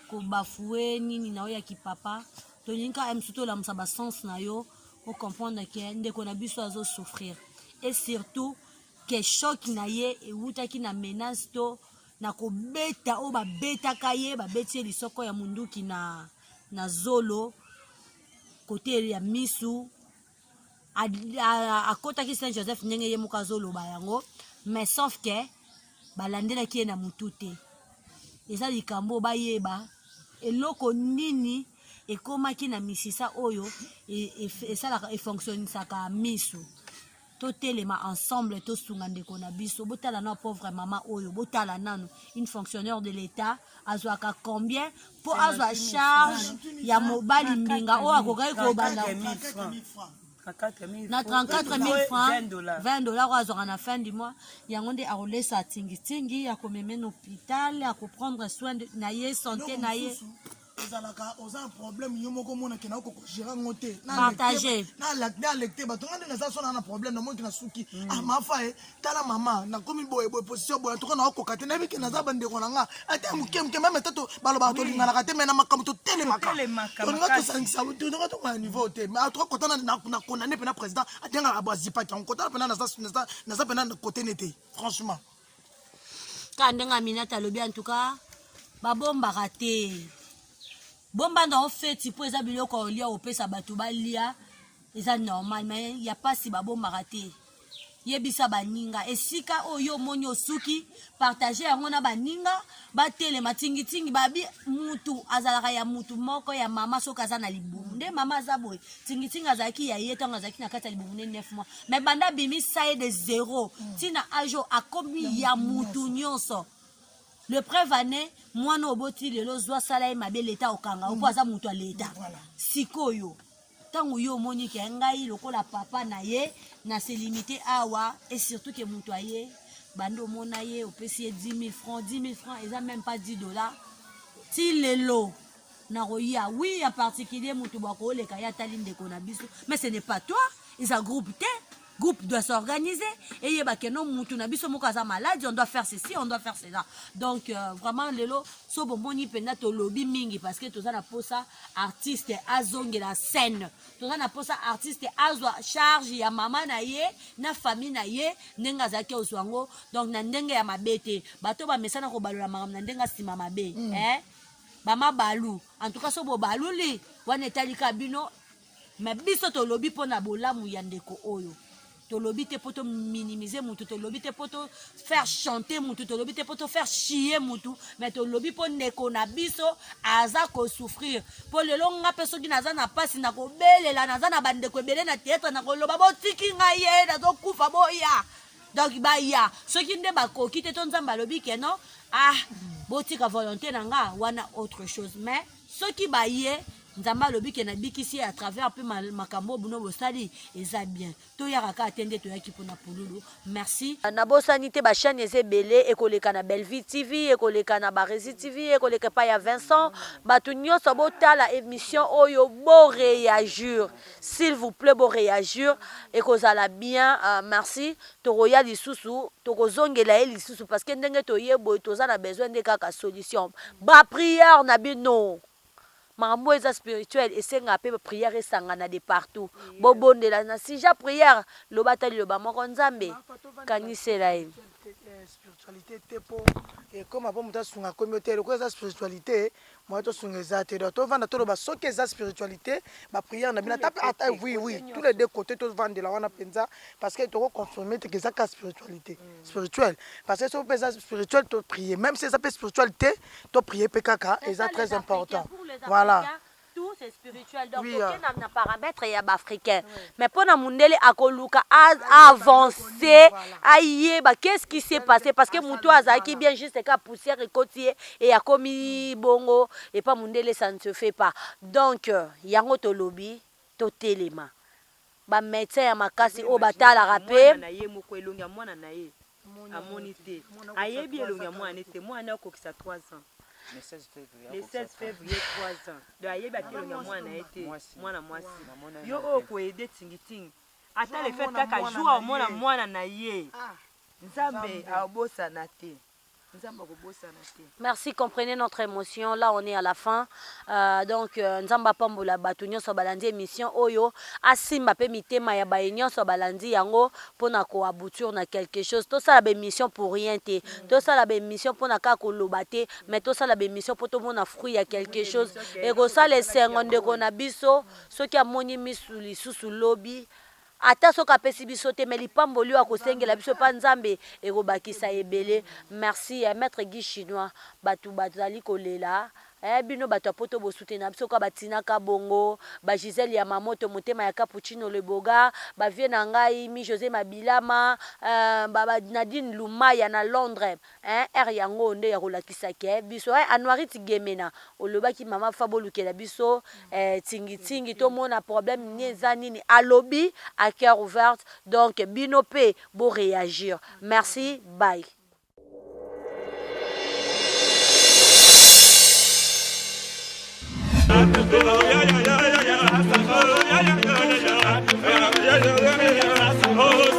kobafouer nini na oyo ya kipapa. Tolingi kaka mosusu tolamusa basens na yo, ocomprendre ke ndeko na biso azosouffrir et surtout ke choc na ye ewutaki na menace to na kobeta oyo babetaka ye. Babeti ye lisoko ya munduki na zolo kote ya misu. Akɔtaki Saint Joseph ndenge ye moko azoloba yango, mais sauf ke balandelaki ye na mutu te. Eza likambo bayeba eloko nini ekomaki na misisa oyo esalaka, efonctionnisaka misu. Totelema ensemble, tosunga ndeko na biso. Botala na pauvre mama oyo, botala nanu, une fonctionnaire de l'État azwaka combien mpo azwa charge ya mobali mbinga oyo akokaki kobanda na 34 000 francs, 20 dollars oyo azwaka na fin du mois? Yango nde akolesa tingitingi, akomeme na hôpital, akoprendre soin na ye, santé na ye. Ezalaka oza na problème yo moko, omonake na okoko gérer yango te. Partage. Na alecte bato. Nga nde naza so na problème, namoniki na suki. Ah, mafa e, tala mama, nakomi boye boye, position boye, antuka naokoka te. Nayebi ke naza bandeko na nga ata moke moke, même ata balobaka tolinganaka te, mais na makambo totelemaka. Totelemaka Tolinga makasi. tosangisa, tolinga tokoma na niveau te. Mais atuka kota na condamné mpena président atengaka azipaki yango. Kotala mpena naza mpena na kote ne te, franchement. Kaka ndenge Aminata alobi, en tout cas babombaka te. Bomba na ofeti mpo eza biloko ya olia, opesa bato balia, eza normal. Mais ya pasi babombaka te. Yebisa baninga esika oyo omoni osuki, partage yango na baninga, batelema tingitingi. Babi mutu azalaka ya mutu moko ya mama soki aza na libumu. Nde mama aza boye, tingitingi azalaki ya ye ntango azalaki na kati ya libumu ne 9 mois, mais banda abimisa ye de zéro ntina age oyo akomi ya mutu nyonso. Le preuve ane mwana oboti lelo, zwa sala ye mabe, leta okanga mpo aza moto ya leta. Sikoyo ntango yo omoni ke ngai lokola papa na ye na se limite awa, et surtout ke moto aye bandi omona ye, opesi ye 10 000 francs. 10 000 francs eza même pas 10 dollars. Ti lelo nakoya, oui, en particulier moto bakooleka ye atali ndeko na biso, mais ce n'est pas toi, eza groupe te. Groupe doit s'organiser eyeba ke no mutu na biso moko aza malade, on doit faire ceci, on doit faire cela. Donc vraiment lelo so bomoni mpenza tolobi mingi parce que toza na posa artiste azongela scène, toza na posa artiste azwa charge ya mama na ye na famille na ye ndenge azalaki ozwa yango. Donc na ndenge ya mabe te, bato bamesana kobalola makambo na ndenge ya nsima mabe, eh? Bama balu, en tout cas so bobaluli wana etali ka bino, mais biso tolobi mpo na bolamu ya ndeko oyo. Tolobi te mpo tominimiser mutu, tolobi te mpo to faire chanter mutu, tolobi te mpo to faire chier mutu, mais tolobi mpo ndeko na biso aza kosouffrir. Mpo lelo nga mpe soki naza na mpasi, na kobelela, naza na bandeko ebele na théâtre, na koloba botiki ngai ye, nazokufa, boya. Donc baya soki nde bakoki te, to Nzambe alobi ke non, ah, botika volonté na nga wana, autre chose. Mais soki baye, Nzambe alobi ke nabikisi ye à travers mpe makambo oyo bino bosali, eza bien. Toyaka kaka te nde toyaki mpona pululu. Merci. Nabosani te, bachaîne eza ebele, ekoleka na Belleville TV, ekoleka na Baresi TV, ekoleka epai ya Vincent. Bato nyonso botala émission oyo, boréagir s'il vous plaît, boréagir, ekozala bien. Merci. Tokoya lisusu, tokozongela ye lisusu parce que ndenge toye boye, toza na besoin nde kaka solution. Baprière na bino, makambo eza spirituel, esengaka mpe prière esangana de partout. Bobondela na sija prière, loba ata liloba moko, Nzambe kanisela ye. Spiritualité te mpo ekoma mpo moto asunga akomi yo te lokola eza spiritualité moya tosunga eza te donc tovanda toloba soki eza spiritualité ba prière na bino ata ata oui oui tous les deux côtés tovandela wana mpenza parce que toko confirmer te ke eza ka spiritualité spirituel parce que soki mpe eza spirituel to prier même si eza mpe spirituel te to prier mpe kaka eza très important voilà. Tout c'est spirituel donc oui, toke na, na paramètre ya baafricain oui. Mais mpo na mundele akoluka avancer ayeba qu'est-ce qui s'est passé parce que moto azalaki bien juste ka poussière ekoti ye e akomi bongo epa mundele, ça ne se fait pas. Donc yango tolobi totelema bamédecin ya makasi oyo batalaka mpe na ye moko elongi ya mwana na ye amoni te, ayebi elongi ya mwana te. Mwana akokisa 3 ans le 16 février. Le 16 février, 3 ans. Donc ayebi ate elongi ya mwana ye te. Mwana mwasi yo oyo oyo koaider Tingitingi, ata le fait kaka jour amona mwana na ye, Nzambe abosana te, Nzambe akobosana te. Merci, comprenez notre émotion. Là, on est à la fin. Donc, Nzambe apambola bato nyonso balandi émission oyo, asimba pe mitema ya baye nyonso balandi yango mpona koaboutir na quelque chose. Tosala baémission pour rien te. Tosala baémission mpona kaka koloba te, mais tosala baémission mpo tomona fruit ya quelque chose. Ekosala esengo ndeko na biso soki amoni misu lisusu lobi, ata soki apesi biso te, mais lipamboli oyo akosengela biso mpa Nzambe ekobakisa ebele. Merci ya maître Guy Chinois. Bato bazali kolela bino bato ya poto bosutena biso kaka batinaka bongo bagisele ya mamoto motema ya Capuccino Leboga, bavie na ngai mi José Mabilama, Nadine Lumaya na Londres, r yango nde ya kolakisa ke biso Anuarit Gemena olobaki mama fa bolukela biso tingitingi tomona problème nini eza nini, alobi à cœur ouverte. Donc bino mpe boréagir. Merci, bye. Oh.